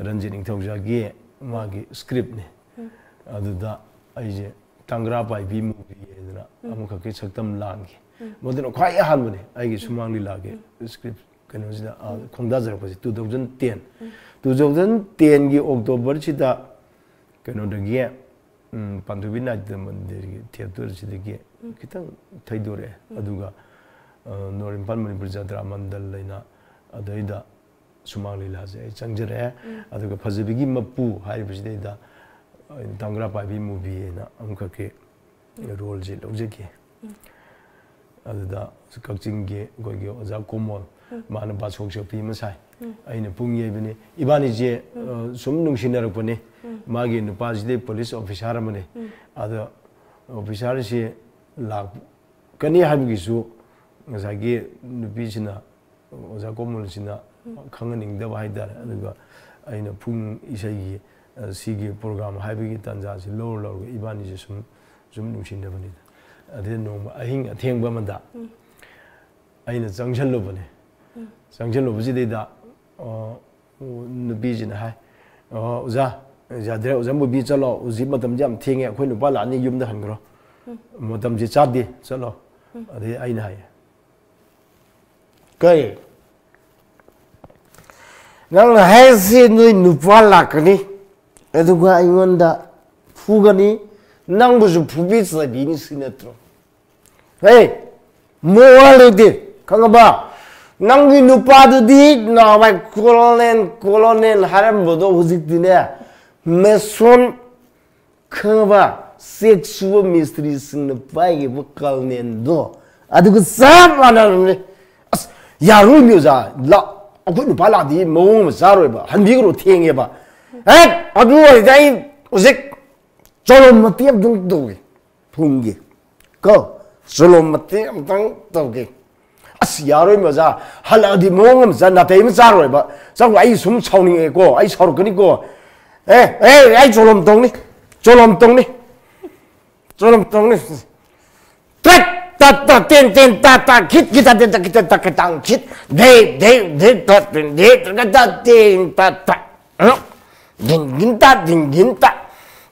ꯔꯟꯖꯤꯠ ꯅꯤꯡꯊꯧꯖꯥꯒꯤ ꯃꯥꯒꯤ ꯎꯝ꯫ ꯁ꯭ꯀ꯭ꯔꯤꯞꯅꯦ꯫ ꯎꯝ꯫ ꯑꯗꯨꯗ ꯑꯩꯁꯦ ꯇꯥꯡꯒ꯭ꯔꯥ ꯄꯥꯏꯕꯤ ꯃꯨꯚꯤ ꯍꯥꯏꯗꯅ ꯎꯝ꯫ ꯑꯃꯈꯛꯀꯤ ꯁꯛꯇꯝ ꯂꯥꯡꯈꯤ꯫ ꯎꯝ꯫ ꯃꯗꯨꯅ ꯈ꯭ꯋꯥꯏ ꯑꯍꯥꯟꯕꯅꯦ ꯑꯩꯒꯤ ꯎꯝ꯫ ꯁꯨꯃꯥꯡ ꯂꯤꯂꯥꯒꯤ ꯎꯝ꯫ ꯁ꯭ꯀ꯭ꯔꯤꯞ ꯀꯩꯅꯣꯁꯤꯗ, ꯑ, ꯎꯝ꯫ ꯈꯣꯡꯗꯥꯖꯔꯛꯄꯁꯦ two thousand ten꯫ ꯎꯝ꯫ Two thousand ten ꯒꯤ ꯑꯣꯛꯇꯣꯕꯔꯁꯤꯗ ꯀꯩꯅꯣꯗꯒꯤ ꯎꯝ, ꯄꯥꯟꯊꯣꯏꯕꯤ ꯅꯥꯇ꯭ꯌ ꯃꯟꯗꯤꯔꯒꯤ ꯊꯤꯌꯦꯇꯔꯁꯤꯗꯒꯤ ꯈꯤꯇꯪ ꯊꯩꯗꯣꯔꯛꯑꯦ꯫ ꯑꯗꯨꯒ, ꯑ, ꯅꯣꯔꯠ ꯏꯝꯐꯥꯜ ꯃꯅꯤꯄꯨꯔ ꯖꯇ꯭ꯔꯥ ꯃꯟꯗꯜ ꯍꯥꯏꯅ ꯑꯗꯩꯗ ꯁꯨꯃꯥꯡ ꯂꯤꯂꯥꯁꯦ ꯑꯩ ꯆꯪꯖꯔꯛꯑꯦ꯫ ꯑꯗꯨꯒ ꯐꯖꯕꯤꯒꯤ ꯃꯄꯨ ꯍꯥꯏꯔꯤꯕꯁꯤꯗꯩꯗ ꯑꯩꯅ ꯇꯥꯡꯒ꯭ꯔꯥ ꯄꯥꯏꯕꯤ ꯃꯨꯚꯤ ꯍꯥꯏꯅ ꯑꯃꯈꯛꯀꯤ ꯔꯣꯜꯁꯦ ꯂꯧꯖꯈꯤ꯫ ꯑꯗꯨꯗ ꯀꯛꯆꯤꯡꯒꯤ ꯑꯩꯈꯣꯏꯒꯤ ꯑꯣꯖꯥ ꯀꯣꯃꯣꯜ, ꯃꯥꯅ ꯕꯥꯁꯣꯛ ꯆꯠꯄꯤ ꯑꯃ ꯁꯥꯏ꯫ ꯑꯩꯅ ꯄꯨꯡ ꯌꯩꯕꯅꯤ꯫ ꯏꯕꯥꯅꯤꯁꯦ, ꯑ, ꯁꯨꯝ ꯅꯨꯡꯁꯤꯅꯔꯛꯄꯅꯤ꯫ ꯃꯥꯒꯤ ꯅꯨꯄꯥꯁꯤꯗꯤ ꯄꯨꯂꯤꯁ ꯑꯣꯐꯤꯁꯥꯔ ꯑꯃꯅꯤ꯫ ꯑꯗꯣ ꯑꯣꯐꯤꯁꯥꯔꯁꯤ ꯂꯥꯛꯀꯅꯤ ꯍꯥꯏꯕꯒꯤꯁꯨ ꯉꯁꯥꯏꯒꯤ ꯅꯨꯄꯤꯁꯤꯅ, ꯑꯣꯖꯥ ꯀꯣꯃꯜꯁꯤꯅ ꯈꯪꯍꯟꯅꯤꯡꯗꯕ ꯍꯥꯏꯇꯥꯔꯦ꯫ ꯑꯗꯨꯒ ꯑꯩꯅ ꯄꯨꯡ ꯏꯁꯩꯒꯤ, ꯑ, ꯁꯤꯒꯤ ꯄ꯭ꯔꯣꯒ꯭ꯔꯥꯝ ꯍꯥꯏꯕꯒꯤ ꯇꯥꯟꯖꯥꯁꯤ ꯂꯧꯔ ꯂꯧꯔꯒ ꯏꯕꯥꯅꯤꯁꯦ ꯁꯨꯝ, ꯁꯨꯝ ꯅꯨꯡꯁꯤꯅꯕꯅꯤꯗ꯫ ꯑꯗꯩ ꯅꯣꯡꯃ ꯑꯍꯤꯡ ꯑꯊꯦꯡꯕ ꯑꯃꯗ ꯑꯩꯅ ꯆꯪꯁꯜꯂꯨꯕꯅꯦ꯫ ꯆꯪꯁꯜꯂꯨꯕꯁꯤꯗꯩꯗ, ꯑ, ꯅꯨꯄꯤꯁꯤꯅ ꯍꯥꯏ, "ꯑꯣ, ꯑꯣꯖꯥ, ꯌꯥꯗ꯭ꯔꯦ, ꯑꯣꯖꯥ ꯃꯨꯚꯤ ꯆꯠꯂꯣ, ꯍꯧꯖꯤꯛ ꯃꯇꯝꯁꯦ ꯌꯥꯝ ꯊꯦꯡꯉꯦ, ꯑꯩꯈꯣꯏ ꯅꯨꯄꯥ ꯂꯥꯛꯑꯅꯤ, ꯌꯨꯝꯗ ꯍꯟꯈ꯭ꯔꯣ, ꯃꯇꯝꯁꯦ ꯆꯥꯗꯦ, ꯆꯠꯂꯣ"꯫ ꯑꯗꯩ ꯑꯩꯅ ꯍꯥꯏ, "ꯀꯩ? ꯅꯪꯅ ꯍꯥꯏꯔꯤꯁꯤ ꯅꯣꯏ ꯅꯨꯄꯥ ꯂꯥꯛꯀꯅꯤ, ꯑꯗꯨꯒ ꯑꯩꯉꯣꯟꯗ ꯐꯨꯒꯅꯤ, ꯅꯪꯕꯨꯁꯨ ꯐꯨꯕꯤ ꯆꯩꯕꯤꯅꯤ ꯁꯤ ꯅꯠꯇ꯭ꯔꯣ? ꯍꯦ, ꯃꯋꯥ ꯂꯧꯗꯦ, ꯈꯪꯉꯕ? ꯅꯪꯒꯤ ꯅꯨꯄꯥꯗꯨꯗꯤ ꯅꯍꯥꯟꯋꯥꯏ ꯀꯣꯂꯣꯅꯦꯜ, ꯀꯣꯂꯣꯅꯦꯜ ꯍꯥꯏꯔꯝꯕꯗꯣ ꯍꯧꯖꯤꯛꯇꯤꯅꯦ, ꯃꯦꯁꯣꯟ, ꯈꯪꯉꯕ? ꯆꯦꯛ ꯁꯨꯕ ꯃꯤꯁꯇ꯭ꯔꯤꯁꯤꯡꯅ ꯄꯥꯏꯈꯤꯕ ꯀꯣꯂꯣꯅꯦꯜꯗꯣ ꯑꯗꯨꯒ ꯆꯞ ꯃꯥꯟꯅꯔꯝꯅꯤ꯫ ꯑꯁ, ꯌꯥꯔꯣꯏꯃꯤ ꯑꯣꯖꯥ, ꯂꯥꯛ-, ꯑꯩꯈꯣꯏ ꯅꯨꯄꯥ ꯂꯥꯛꯑꯗꯤ ꯃꯑꯣꯡ ꯑꯃ ꯆꯥꯔꯣꯏꯕ, ꯍꯟꯕꯤꯈ꯭ꯔꯣ, ꯊꯦꯡꯉꯦꯕ"꯫ ꯍꯦꯛ ꯑꯗꯨ ꯑꯣꯏꯔꯗꯤ ꯑꯩ ꯍꯧꯖꯤꯛ ꯆꯣꯂꯣꯝ ꯃꯇꯦꯛ ꯑꯝꯇꯪ ꯇꯧꯒꯦ꯫ ꯐꯨꯝꯒꯦ꯫ ꯀꯣ? ꯆꯣꯂꯣꯝ ꯃꯇꯦꯛ ꯑꯝꯇꯪ ꯇꯧꯒꯦ꯫ "ꯑꯁ, ꯌꯥꯔꯣꯏ ꯃꯖꯥ, ꯍꯜꯂꯛꯑꯗꯤ ꯃꯑꯣꯡ ꯑꯃ ꯆꯥ-, ꯅꯥꯇꯩ ꯑꯃ ꯆꯥꯔꯣꯏꯕ꯫ ꯆꯪꯉꯣ, ꯑꯩ ꯁꯨꯝ ꯁꯥꯎꯅꯤꯡꯉꯛꯑꯦꯀꯣ, ꯑꯩ ꯁꯥꯎꯔꯛꯀꯅꯤꯀꯣ꯫ ꯑꯦ, ꯑꯦ, ꯑꯩ ꯆꯣꯂꯣꯝ ꯇꯧꯅꯤ, ꯆꯣꯂꯣꯝ ꯇꯧꯅꯤ, ꯆꯣꯂꯣꯝ ꯇꯧꯅꯤ"꯫ ꯇꯠ, ꯇꯠ, ꯇꯠ, ꯇꯦꯟ, ꯇꯦꯟ, ꯇꯥ, ꯇꯥ, ꯈꯤꯠ, ꯈꯤꯠ, ꯇꯥ, ꯇꯦꯟ, ꯇꯥ, ꯈꯤꯠ, ꯇꯥ, ꯈꯤꯠ, ꯇꯥꯡ, ꯈꯤꯠ, ꯙꯦ, ꯙꯦ, ꯙꯦ, ꯇꯠ, ꯇꯦꯟ, ꯙꯦ, ꯇꯠ, ꯇꯠ, ꯇꯦꯟ, ꯇꯠ, ꯇꯠ꯫ ꯒꯤꯟ ꯒꯤꯟ ꯇꯥ ꯗꯤꯟ ꯒꯤꯟ ꯇꯥ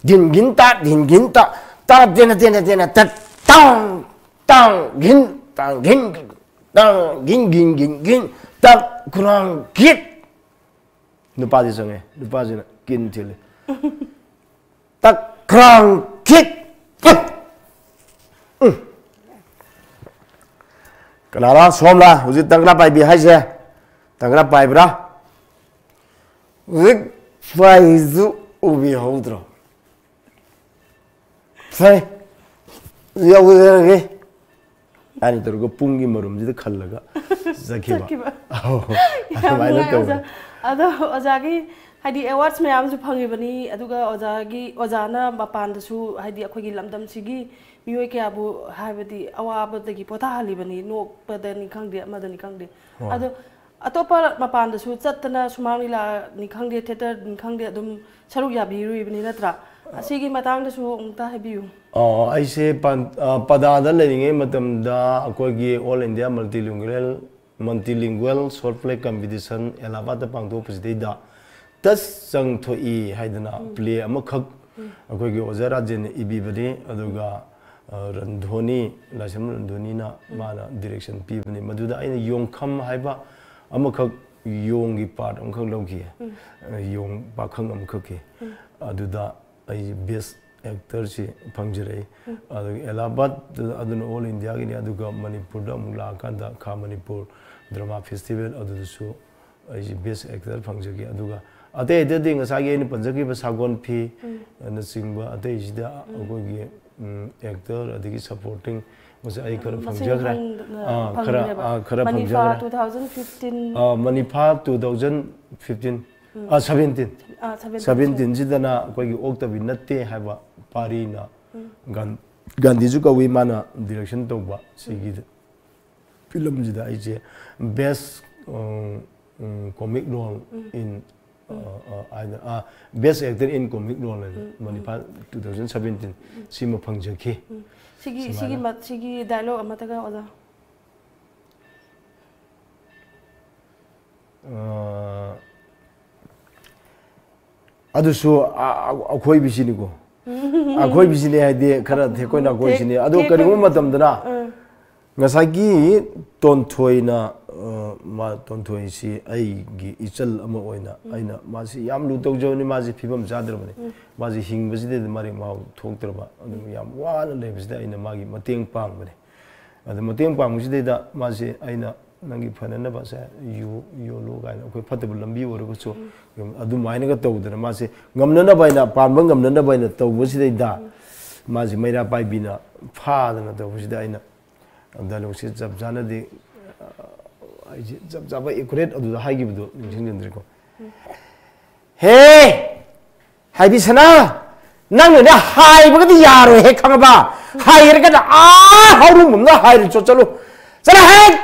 ꯗꯤꯟ ꯒꯤꯟ ꯇꯥ ꯗꯤꯟ ꯒꯤꯟ ꯇꯥ ꯇꯥ ꯇꯦꯅ ꯇꯦꯅ ꯇꯦꯅ ꯇꯠ ꯇꯥꯡ ꯇꯥꯡ ꯒꯤꯟ ꯇꯥꯡ ꯒꯤꯟ ꯇꯥꯡ ꯒꯤꯟ ꯒꯤꯟ ꯒꯤꯟ ꯒꯤꯟ ꯇꯥ ꯈꯨꯔꯥꯡ ꯀꯤꯠ꯫ ꯅꯨꯄꯥꯗꯤ ꯆꯪꯉꯦ꯫ ꯅꯨꯄꯥꯁꯤꯅ ꯀꯤꯟ ꯊꯤꯜꯂꯦ꯫ ꯇꯛ ꯀ꯭ꯔꯥꯡ ꯈꯤꯛ! ꯎꯝ꯫ ꯀꯅꯥꯔꯥ ꯁꯣꯝꯂꯥ ꯍꯧꯖꯤꯛ ꯇꯪꯒ꯭ꯔꯥ ꯄꯥꯏꯕꯤ ꯍꯥꯏꯁꯦ? ꯇꯪꯒ꯭ꯔꯥ ꯄꯥꯏꯕ꯭ꯔꯥ? ꯍꯧꯖꯤꯛ ꯄꯥꯏꯁꯨ ꯎꯕꯤꯍꯧꯗ꯭ꯔꯣ? ꯐꯩ, ꯌꯧꯖꯔꯒꯦ꯫ ꯍꯥꯏꯅ ꯇꯧꯔꯒ ꯄꯨꯡꯒꯤ ꯃꯔꯨꯝꯁꯤꯗ ꯈꯜꯂꯒ ꯆꯠꯈꯤꯕ꯫ ꯆꯠꯈꯤꯕ꯫ ꯑꯧ, ꯌꯥꯝ ꯑꯗꯨꯃꯥꯏꯅ ꯅꯨꯡꯉꯥꯏ, ꯇꯧꯋꯦ꯫ ꯑꯣꯖꯥ꯫ ꯑꯗꯣ ꯑꯣꯖꯥꯒꯤ ꯍꯥꯏꯗꯤ awards ꯃꯌꯥꯝꯁꯨ ꯐꯪꯉꯤꯕꯅꯤ, ꯑꯗꯨꯒ ꯑꯣꯖꯥꯒꯤ, ꯑꯣꯖꯥꯅ ꯃꯄꯥꯟꯗꯁꯨ ꯍꯥꯏꯗꯤ ꯑꯩꯈꯣꯏꯒꯤ ꯂꯝꯗꯝꯁꯤꯒꯤ ꯃꯤꯑꯣꯏ ꯀꯌꯥꯕꯨ ꯍꯥꯏꯕꯗꯤ ꯑꯋꯥꯕꯗꯒꯤ ꯄꯣꯊꯥꯍꯜꯂꯤꯕꯅꯤ, ꯅꯣꯛꯄꯗꯅꯤ ꯈꯪꯗꯦ, ꯑꯃꯗꯅꯤ ꯈꯪꯗꯦ꯫ ꯍꯣꯏ꯫ ꯑꯗꯣ ꯑꯇꯣꯞꯄ ꯃꯄꯥꯟꯗꯁꯨ ꯆꯠꯇꯅ ꯁꯨꯃꯥꯡ ꯂꯤꯂꯥꯅꯤ ꯈꯪꯗꯦ, ꯊꯤꯌꯦꯇꯔꯅꯤ ꯈꯪꯗꯦ, ꯑꯗꯨꯝ ꯁꯔꯨꯛ ꯌꯥꯕꯤꯔꯨꯔꯤꯕꯅꯤ ꯅꯠꯇ꯭ꯔꯥ? ꯑꯁꯤꯒꯤ ꯃꯇꯥꯡꯗꯁꯨ ꯑꯃꯨꯛꯇ ꯍꯥꯏꯕꯤꯌꯨ꯫ ꯑꯣ, ꯑꯩꯁꯦ ꯄꯥꯟ-, ꯑ, ꯄꯗꯥꯗ ꯂꯩꯔꯤꯉꯩ ꯃꯇꯝꯗ ꯑꯩꯈꯣꯏꯒꯤ All India Multilingual, Multilingual Short Play Competition ꯑꯦꯂꯥꯍꯥꯕꯥꯗꯇ ꯄꯥꯡꯊꯣꯛꯄꯁꯤꯗꯩꯗ ꯇꯁ ꯆꯪꯊꯣꯛꯏ ꯍꯥꯏꯗꯅ ꯎꯝ꯫ Play ꯑꯃꯈꯛ ꯎꯝ꯫ ꯑꯩꯈꯣꯏꯒꯤ ꯑꯣꯖꯥ ꯔꯥꯖꯦꯟꯅ ꯏꯕꯤꯕꯅꯤ, ꯑꯗꯨꯒ, ꯑ, ꯔꯟꯙꯣꯅꯤ, ꯂꯥꯏꯁ꯭ꯔꯝ ꯔꯟꯙꯣꯅꯤꯅ ꯎꯝ꯫ ꯃꯥꯅ direction ꯄꯤꯕꯅꯤ꯫ ꯃꯗꯨꯗ ꯑꯩꯅ ꯌꯣꯡꯈꯝ ꯍꯥꯏꯕ ꯑꯃꯈꯛ, ꯌꯣꯡꯒꯤ part ꯑꯃꯈꯛ ꯂꯧꯈꯤ꯫ ꯎꯝ꯫ ꯑ, ꯌꯣꯡ ꯄꯥꯈꯪ ꯑꯃꯈꯛꯀꯤ꯫ ꯎꯝ꯫ ꯑꯗꯨꯗ ꯑꯩ best actorꯁꯤ ꯐꯪꯖꯔꯛꯏ꯫ ꯎꯝ꯫ ꯑꯗꯨꯒ ꯑꯦꯂꯥꯍꯥꯕꯥꯗ ꯑꯗꯨꯅ All Indiaꯒꯤꯅꯤ, ꯑꯗꯨꯒ ꯃꯅꯤꯄꯨꯔꯗ ꯑꯃꯨꯛ ꯂꯥꯛꯑꯀꯥꯟꯗ ꯈꯥ ꯃꯅꯤꯄꯨꯔ drama festival ꯑꯗꯨꯗꯁꯨ ꯑꯩꯁꯤ best actor ꯐꯪꯖꯈꯤ꯫ ꯑꯗꯨꯒ ꯑꯇꯩ ꯑꯇꯩꯗꯤ ꯉꯁꯥꯏꯒꯤ ꯑꯩꯅ ꯄꯟꯖꯈꯤꯕ ꯁꯥꯒꯣꯟ ꯐꯤ ꯎꯝ꯫ ꯅꯆꯤꯡꯕ ꯑꯇꯩꯁꯤꯗ ꯎꯝ꯫ ꯑꯩꯈꯣꯏꯒꯤ, ꯎꯝ, actor ꯑꯗꯒꯤ supporting ꯃꯁꯤ ꯑꯩ ꯈꯔ ꯃꯁꯤꯡ ꯐꯪꯖꯈ꯭ꯔꯦ꯫ ꯐꯪꯗꯅ ꯑꯥ, ꯈꯔ, ꯐꯪꯈ꯭ꯔꯦꯕ꯫ ꯑꯥ, ꯈꯔ ꯃꯅꯤꯐꯥ ꯐꯪꯖꯈ꯭ꯔꯦ꯫ Two thousand fifteen꯫ ꯑꯥ, ꯃꯅꯤꯐꯥ two thousand fifteen꯫ ꯎꯝ꯫ ꯑꯥ, seventeen꯫ ꯑꯥ, seventeen꯫ Seventeenꯁꯤꯗꯅ ꯑꯩꯈꯣꯏꯒꯤ ꯑꯣꯛꯇꯕꯤ ꯅꯠꯇꯦ ꯍꯥꯏꯕ ꯄꯥꯔꯤꯅ ꯎꯝ꯫ ꯒꯥꯟ-, ꯒꯥꯟꯙꯤꯁꯨ ꯀꯧꯏ, ꯃꯥꯅ direction ꯇꯧꯕ ꯁꯤꯒꯤ ꯎꯝ꯫ Filmꯁꯤꯗ ꯑꯩꯁꯦ best, um, um, comic role um. In, ꯎꯝ꯫ ꯑ, ꯑ, ꯍꯥꯏꯅ, ꯑ, best actor in comic role ꯍꯥꯏꯅ ꯎꯝ, ꯎꯝ꯫ ꯃꯅꯤꯐꯥ two thousand seventeen ꯎꯝ꯫ ꯁꯤꯃ ꯐꯪꯖꯈꯤ꯫ ꯎꯝ꯫ ꯁꯤꯒꯤ, ꯁꯤꯒꯤ ꯁꯨꯃꯥꯏꯅ꯫ ꯃ-, ꯁꯤꯒꯤ dialogue ꯑꯃꯠꯇꯒ ꯑꯣꯖꯥ꯫ ꯑ, ꯑꯗꯨꯁꯨ ꯑ-, ꯑ-, ꯑꯈꯣꯏꯕꯤꯁꯤꯅꯤꯀꯣ꯫ ꯑꯈꯣꯏꯕꯤꯁꯤꯅꯤ ꯍꯥꯏꯗꯤ ꯈꯔ ꯊꯦꯛꯀꯣꯏ ꯅꯥꯀꯣꯏꯁꯤꯅꯤ꯫ ꯊꯦꯛ-, ꯑꯗꯣ ꯊꯦꯛ-, ꯀꯔꯤꯒꯨꯝꯕ ꯃꯇꯝꯗꯅ ꯎꯝ꯫ ꯉꯁꯥꯏꯒꯤ ꯇꯣꯟꯊꯣꯏꯅ ꯑ, ꯃꯥ ꯇꯣꯟꯊꯣꯏꯁꯤ ꯑꯩꯒꯤ ꯏꯆꯜ ꯑꯃ ꯑꯣꯏꯅ ꯑꯩꯅ ꯃꯥꯁꯤ ꯌꯥꯝ ꯂꯨ ꯇꯧꯖꯕꯅꯤ꯫ ꯃꯥꯁꯤ ꯐꯤꯕꯝ ꯆꯥꯗ꯭ꯔꯕꯅꯤ꯫ ꯃꯥꯁꯤ ꯍꯤꯡꯕꯁꯤꯗꯩꯗ ꯃꯔꯦꯛ ꯃꯍꯥꯎ ꯊꯣꯛꯇ꯭ꯔꯕ, ꯑꯗꯨ ꯌꯥꯝ ꯋꯥꯅ ꯂꯩꯕꯁꯤꯗ ꯑꯩꯅ ꯃꯥꯒꯤ ꯃꯇꯦꯡ ꯄꯥꯡꯕꯅꯤ꯫ ꯑꯗ ꯃꯇꯦꯡ ꯄꯥꯡꯕꯁꯤꯗꯩꯗ ꯃꯥꯁꯦ ꯑꯩꯅ "ꯅꯪꯒꯤ ꯐꯅꯅꯕ ꯁꯦ ꯌꯨ ꯌꯣꯜꯂꯨ" ꯀꯥꯏꯅ, ꯑꯩꯈꯣꯏ ꯐꯠꯇꯕ ꯂꯝꯕꯤ ꯑꯣꯏꯔꯒꯁꯨ ꯑꯗꯨꯃꯥꯏꯅꯒ ꯇꯧꯗꯅ ꯃꯥꯁꯦ ꯉꯝꯅꯅꯕ ꯍꯥꯏꯅ, ꯄꯥꯟꯕ ꯉꯝꯅꯅꯕ ꯍꯥꯏꯅ ꯇꯧꯕꯁꯤꯗꯩꯗ ꯃꯥꯁꯦ ꯃꯩꯔꯥ ꯄꯥꯏꯕꯤꯅ ꯐꯥꯗꯅ ꯇꯧꯕꯁꯤꯗ ꯑꯩꯅ ꯗꯥꯏꯂꯣꯛꯁꯦ ꯆꯞ ꯆꯥꯅꯗꯤ, ꯑ, ꯑꯩꯁꯦ ꯆꯞ ꯆꯥꯕ ꯑꯦꯀꯨꯔꯦꯠ ꯑꯗꯨꯗ ꯍꯥꯏꯈꯤꯕꯗꯣ ꯅꯤꯡꯁꯤꯡꯖꯗ꯭ꯔꯦꯀꯣ꯫ "ꯍꯦ, ꯍꯥꯏꯕꯤꯁꯅꯥ, ꯅꯪꯅꯅꯦ ꯍꯥꯏꯕꯒꯗꯤ ꯌꯥꯔꯣꯏ ꯍꯦꯛ, ꯈꯪꯉꯕ? ꯍꯥꯏꯔꯒꯅ ꯑꯥ ꯍꯧꯔꯨꯝꯕꯝꯗ ꯍꯥꯏꯔꯨ ꯆꯣ, ꯆꯠꯂꯨ, ꯆꯠꯂꯣ ꯍꯦꯛ!"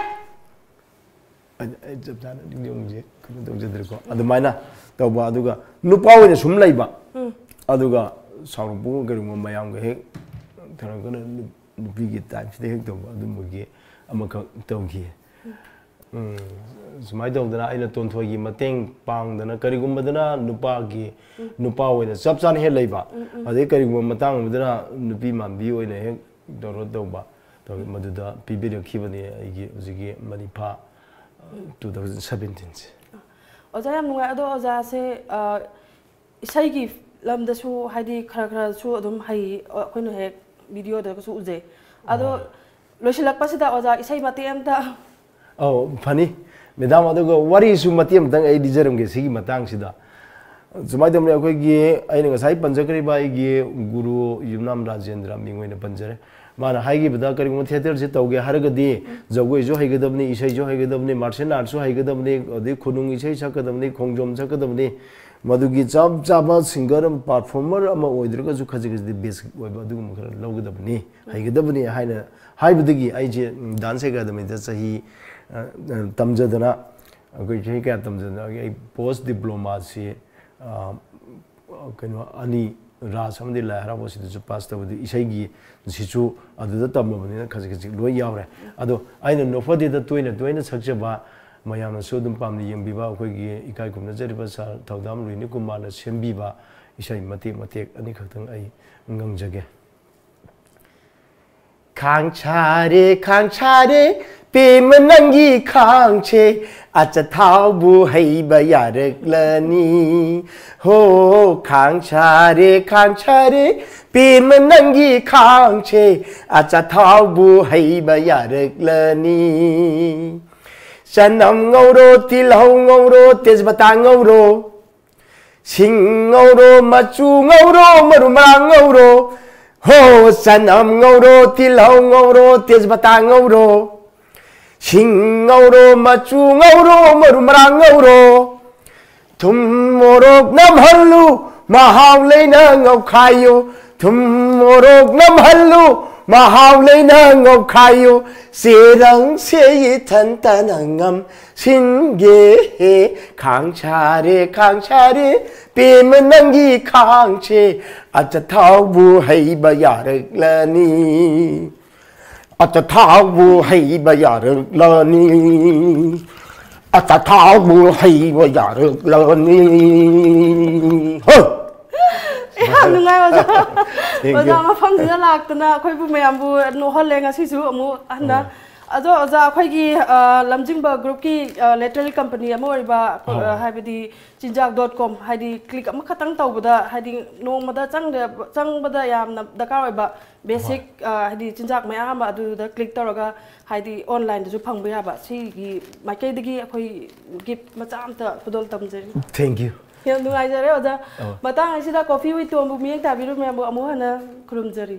ꯑꯩ, ꯑꯩ ꯆꯞ ꯆꯥꯅ ꯅꯤꯡꯁꯤꯡꯕꯁꯦ ꯀꯩꯅꯣ ꯇꯧꯖꯗ꯭ꯔꯦꯀꯣ꯫ ꯑꯗꯨꯃꯥꯏꯅ ꯇꯧꯕ, ꯑꯗꯨꯒ ꯅꯨꯄꯥ ꯑꯣꯏꯅ ꯁꯨꯝ ꯂꯩꯕ, ꯑꯗꯨꯒ ꯁꯥꯎꯔꯛꯄꯒ ꯀꯔꯤꯒꯨꯝꯕ ꯃꯌꯥꯝꯒ ꯍꯦꯛ ꯊꯔꯛꯀꯅ ꯅꯨ-, ꯅꯨꯄꯤꯒꯤ ꯇꯥꯏꯞꯁꯤꯗ ꯍꯦꯛ ꯇꯧꯕ, ꯑꯗꯨꯝꯕꯒꯤ ꯑꯃꯈꯛ ꯇꯧꯈꯤ꯫ ꯎꯝ, ꯁꯨꯃꯥꯏꯅ ꯇꯧꯗꯅ ꯑꯩꯅ ꯇꯣꯟꯊꯣꯏꯒꯤ ꯃꯇꯦꯡ ꯄꯥꯡꯗꯅ, ꯀꯔꯤꯒꯨꯝꯕꯗꯅ ꯅꯨꯄꯥꯒꯤ, ꯅꯨꯄꯥ ꯑꯣꯏꯅ ꯆꯞ ꯆꯥꯅ ꯍꯦꯛ ꯂꯩꯕ, ꯑꯗꯩ ꯀꯔꯤꯒꯨꯝꯕ ꯃꯇꯥꯡ ꯑꯃꯗꯅ ꯅꯨꯄꯤ ꯃꯥꯟꯕꯤ ꯑꯣꯏꯅ ꯍꯦꯛ ꯇꯧꯔ ꯇꯧꯕ, ꯇꯧ-, ꯃꯗꯨꯗ ꯄꯤꯕꯤꯔꯛꯈꯤꯕꯅꯤ ꯑꯩꯒꯤ ꯍꯧꯖꯤꯛꯀꯤ ꯃꯅꯤꯐꯥ, ꯇꯨ ꯊꯥꯎꯖꯟ ꯁꯕꯦꯟꯇꯤꯟꯁꯦ꯫ ꯑꯣꯖꯥ, ꯌꯥꯝ ꯅꯨꯡꯉꯥꯏ꯫ ꯑꯗꯣ ꯑꯣꯖꯥꯁꯦ, ꯑ, ꯏꯁꯩꯒꯤ ꯂꯝꯗꯁꯨ ꯍꯥꯏꯗꯤ ꯈꯔ ꯈꯔꯁꯨ ꯑꯗꯨꯝ ꯍꯩ, ꯑꯩꯈꯣꯏꯅ ꯍꯦꯛ ꯚꯤꯗꯤꯑꯣꯗꯒꯁꯨ ꯎꯖꯩ꯫ ꯑꯗꯣ ꯍꯣꯏ꯫ ꯂꯣꯏꯁꯤꯜꯂꯛꯄꯁꯤꯗ ꯑꯣꯖꯥ, ꯏꯁꯩ ꯃꯇꯦꯛ ꯑꯝꯇ꯫ ꯑꯧ, ꯐꯅꯤ꯫ ꯃꯦꯗꯥꯝ, ꯑꯗꯨꯒ ꯋꯥꯔꯤꯁꯨ ꯃꯇꯦꯛ ꯑꯃꯇꯪ ꯑꯩ ꯂꯤꯖꯔꯝꯒꯦ ꯁꯤꯒꯤ ꯃꯇꯥꯡꯁꯤꯗ꯫ ꯁꯨꯃꯥꯏꯅ ꯇꯧꯕꯅꯤ, ꯑꯩꯈꯣꯏꯒꯤ ꯑꯩꯅ ꯉꯁꯥꯏ ꯄꯟꯖꯈ꯭ꯔꯤꯕ ꯑꯩꯒꯤ ꯒꯨꯔꯨ ꯌꯨꯝꯅꯥꯝ ꯔꯥꯖꯦꯟꯗ꯭ꯔ ꯃꯤꯡ ꯑꯣꯏꯅ ꯄꯟꯖꯔꯦ꯫ ꯃꯥꯅ ꯍꯥꯏꯈꯤꯕꯗ, ꯀꯔꯤꯒꯨꯝꯕ ꯊꯤꯌꯦꯇꯔꯁꯤ ꯇꯧꯒꯦ ꯍꯥꯏꯔꯒꯗꯤ ꯖꯒꯣꯏꯁꯨ ꯍꯩꯒꯗꯕꯅꯤ, ꯏꯁꯩꯁꯨ ꯍꯩꯒꯗꯕꯅꯤ, ꯃꯥꯔꯁꯦꯜ ꯑꯥꯔꯠꯁꯨ ꯍꯩꯒꯗꯕꯅꯤ, ꯑꯗꯩ ꯈꯨꯅꯨꯡ ꯏꯁꯩ ꯁꯛꯀꯗꯕꯅꯤ, ꯈꯣꯡꯖꯣꯝ ꯁꯛꯀꯗꯕꯅꯤ, ꯃꯗꯨꯒꯤ ꯆꯞ ꯆꯥꯕ ꯁꯤꯡꯒꯔ ꯑꯃ, ꯄꯔꯐꯣꯔꯃꯔ ꯑꯃ ꯑꯣꯏꯗ꯭ꯔꯒꯁꯨ ꯈꯖꯤꯛ ꯈꯖꯤꯛ ꯕꯦꯁꯤꯛ ꯑꯣꯏꯕ ꯑꯗꯨꯒꯨꯝꯕ ꯈꯔ ꯂꯧꯒꯗꯕꯅꯤ, ꯍꯩꯒꯗꯕꯅꯤ ꯍꯥꯏꯅ ꯍꯥꯏꯕꯗꯒꯤ ꯑꯩꯁꯦ ꯗꯥꯟꯁ ꯑꯦꯀꯥꯗꯃꯤꯗ ꯆꯍꯤ, ꯑ, ꯑ, ꯇꯝꯖꯗꯅ, ꯑꯩꯈꯣꯏ ꯆꯍꯤ ꯀꯌꯥ ꯇꯝꯖꯗꯅ ꯑꯩ ꯄꯣꯁ ꯗꯤꯄ꯭ꯂꯣꯃꯥꯁꯤ, ꯑ, ꯀꯩꯅꯣ ꯑꯅꯤ, ꯔꯥꯁ ꯑꯃꯗꯤ ꯂꯥꯏ ꯍꯔꯥꯎꯕ, ꯁꯤꯗꯁꯨ ꯄꯥꯁ ꯇꯧꯕꯗꯤ ꯏꯁꯩꯒꯤ ꯁꯤꯁꯨ ꯑꯗꯨꯗ ꯇꯝꯃꯕꯅꯤꯅ ꯈꯖꯤꯛ ꯈꯖꯤꯛ ꯂꯣꯏ ꯌꯥꯎꯔꯦ꯫ ꯑꯗꯣ ꯑꯩꯅ ꯅꯣꯛꯐꯗꯦꯗ ꯇꯣꯏꯅ ꯇꯣꯏꯅ ꯁꯛꯆꯕ, ꯃꯌꯥꯝꯅꯁꯨ ꯑꯗꯨꯝ ꯄꯥꯝꯅ ꯌꯦꯡꯕꯤꯕ, ꯑꯩꯈꯣꯏꯒꯤ ꯏꯀꯥꯏ ꯈꯨꯝꯅꯖꯔꯤꯕ ꯁꯥꯔ ꯊꯧꯗꯥꯝ ꯔꯣꯍꯤꯅꯤ ꯀꯨꯃꯥꯔꯅ ꯁꯦꯝꯕꯤꯕ ꯏꯁꯩ ꯃꯇꯦꯛ ꯃꯇꯦꯛ ꯑꯅꯤꯈꯛꯇꯪ ꯑꯩ ꯉꯪꯖꯒꯦ꯫ ꯈꯥꯡ ꯁꯥꯔꯦ, ꯈꯥꯡ ꯁꯥꯔꯦ, ꯄꯦꯝꯃ ꯅꯪꯒꯤ ꯈꯥꯡꯁꯦ ꯑꯆꯥꯊꯥꯎꯕꯨ ꯍꯩꯕ ꯌꯥꯔꯛꯂꯅꯤ꯫ ꯍꯣ, ꯈꯥꯡ ꯁꯥꯔꯦ, ꯈꯥꯡ ꯁꯥꯔꯦ, ꯄꯦꯝꯃ ꯅꯪꯒꯤ ꯈꯥꯡꯁꯦ ꯑꯆꯥꯊꯥꯎꯕꯨ ꯍꯩꯕ ꯌꯥꯔꯛꯂꯅꯤ꯫ ꯆꯅꯝ ꯉꯧꯔꯣ, ꯇꯤꯜꯍꯧ ꯉꯧꯔꯣ, ꯇꯦꯖꯄꯇꯥ ꯉꯧꯔꯣ, ꯁꯤꯡ ꯉꯧꯔꯣ, ꯃꯆꯨ ꯉꯧꯔꯣ, ꯃꯔꯨ ꯃꯔꯥꯡ ꯉꯧꯔꯣ꯫ ꯍꯣ, ꯆꯅꯝ ꯉꯧꯔꯣ, ꯇꯤꯜꯍꯧ ꯉꯧꯔꯣ, ꯇꯦꯖꯄꯇꯥ ꯉꯧꯔꯣ, ꯁꯤꯡ ꯉꯧꯔꯣ, ꯃꯆꯨ ꯉꯧꯔꯣ, ꯃꯔꯨ ꯃꯔꯥꯡ ꯉꯧꯔꯣ꯫ ꯊꯨꯝ ꯃꯣꯔꯣꯛ ꯅꯝꯍꯜꯂꯨ, ꯃꯍꯥꯎ ꯂꯩꯅ ꯉꯧꯈꯥꯏꯌꯨ꯫ ꯊꯨꯝ ꯃꯣꯔꯣꯛ ꯅꯝꯍꯜꯂꯨ, ꯃꯍꯥꯎ ꯂꯩꯅ ꯉꯧꯈꯥꯏꯌꯨ꯫ ꯆꯦꯔꯪꯁꯦ ꯏꯊꯟꯇꯅ ꯉꯝꯁꯤꯟꯒꯦ꯫ ꯈꯥꯡ ꯁꯥꯔꯦ, ꯈꯥꯡ ꯁꯥꯔꯦ, ꯄꯦꯝꯃ ꯅꯪꯒꯤ ꯈꯥꯡꯁꯦ ꯑꯆꯥꯊꯥꯎꯕꯨ ꯍꯩꯕ ꯌꯥꯔꯛꯂꯅꯤ꯫ ꯑꯆꯥꯊꯥꯎꯕꯨ ꯍꯩꯕ ꯌꯥꯔꯛꯂꯅꯤ꯫ ꯑꯆꯥꯊꯥꯎꯕꯨ ꯍꯩꯕ ꯌꯥꯔꯛꯂꯅꯤ꯫ ꯍꯣꯏ! ꯌꯥꯝ ꯅꯨꯡꯉꯥꯏ ꯑꯣꯖꯥ꯫ Thank you. ꯑꯣꯖꯥ ꯃꯐꯝꯁꯤꯗ ꯂꯥꯛꯇꯅ ꯑꯩꯈꯣꯏꯕꯨ ꯃꯌꯥꯝꯕꯨ ꯅꯣꯛꯍꯜꯂꯦ ꯉꯁꯤꯁꯨ ꯑꯃꯨꯛ ꯍꯟꯅ꯫ ꯑꯗꯣ ꯑꯣꯖꯥ, ꯑꯩꯈꯣꯏꯒꯤ ꯑ, ꯂꯝꯖꯤꯡꯕ ꯒ꯭ꯔꯨꯞꯀꯤ ꯂꯦꯇꯔꯦꯔꯤ ꯀꯝꯄꯅꯤ ꯑꯃ ꯑꯣꯏꯔꯤꯕ, ꯑ, ꯑꯣ꯫ ꯍꯥꯏꯕꯗꯤ ꯆꯤꯟꯖꯥꯛ ꯗꯣꯠ ꯀꯣꯝ, ꯍꯥꯏꯗꯤ ꯀ꯭ꯂꯤꯛ ꯑꯃꯈꯛꯇꯪ ꯇꯧꯕꯗ, ꯍꯥꯏꯗꯤ ꯅꯣꯡꯃꯗ ꯆꯪꯗ- ꯆꯪꯕꯗ ꯌꯥꯝꯅ ꯗꯔꯀꯥꯔ ꯑꯣꯏꯕ ꯕꯦꯁꯤꯛ, ꯑ, ꯍꯥꯏꯗꯤ ꯆꯤꯟꯖꯥꯛ ꯃꯌꯥꯝ ꯑꯃ ꯑꯗꯨꯗ ꯀ꯭ꯂꯤꯛ ꯇꯧꯔꯒ, ꯍꯥꯏꯗꯤ ꯑꯣꯟꯂꯥꯏꯟꯗꯁꯨ ꯐꯪꯕ ꯌꯥꯕ, ꯁꯤꯒꯤ ꯃꯥꯏꯀꯩꯗꯒꯤ ꯑꯩꯈꯣꯏ ꯒꯤꯐ ꯃꯆꯥ ꯑꯝꯇ ꯈꯨꯗꯣꯜ ꯇꯝꯖꯔꯤ꯫ Thank you. ꯌꯥꯝ ꯅꯨꯡꯉꯥꯏꯖꯔꯦ ꯑꯣꯖꯥ꯫ ꯑꯣ꯫ ꯃꯇꯥꯡ ꯑꯁꯤꯗ ꯀꯣꯐꯤ ꯋꯤꯠ ꯇꯣꯝꯕꯨ ꯃꯤꯠꯌꯦꯡ ꯇꯥꯕꯤꯔꯤꯕ ꯃꯌꯥꯝꯕꯨ ꯑꯃꯨꯛ ꯍꯟꯅ ꯈꯨꯔꯨꯝꯖꯔꯤ꯫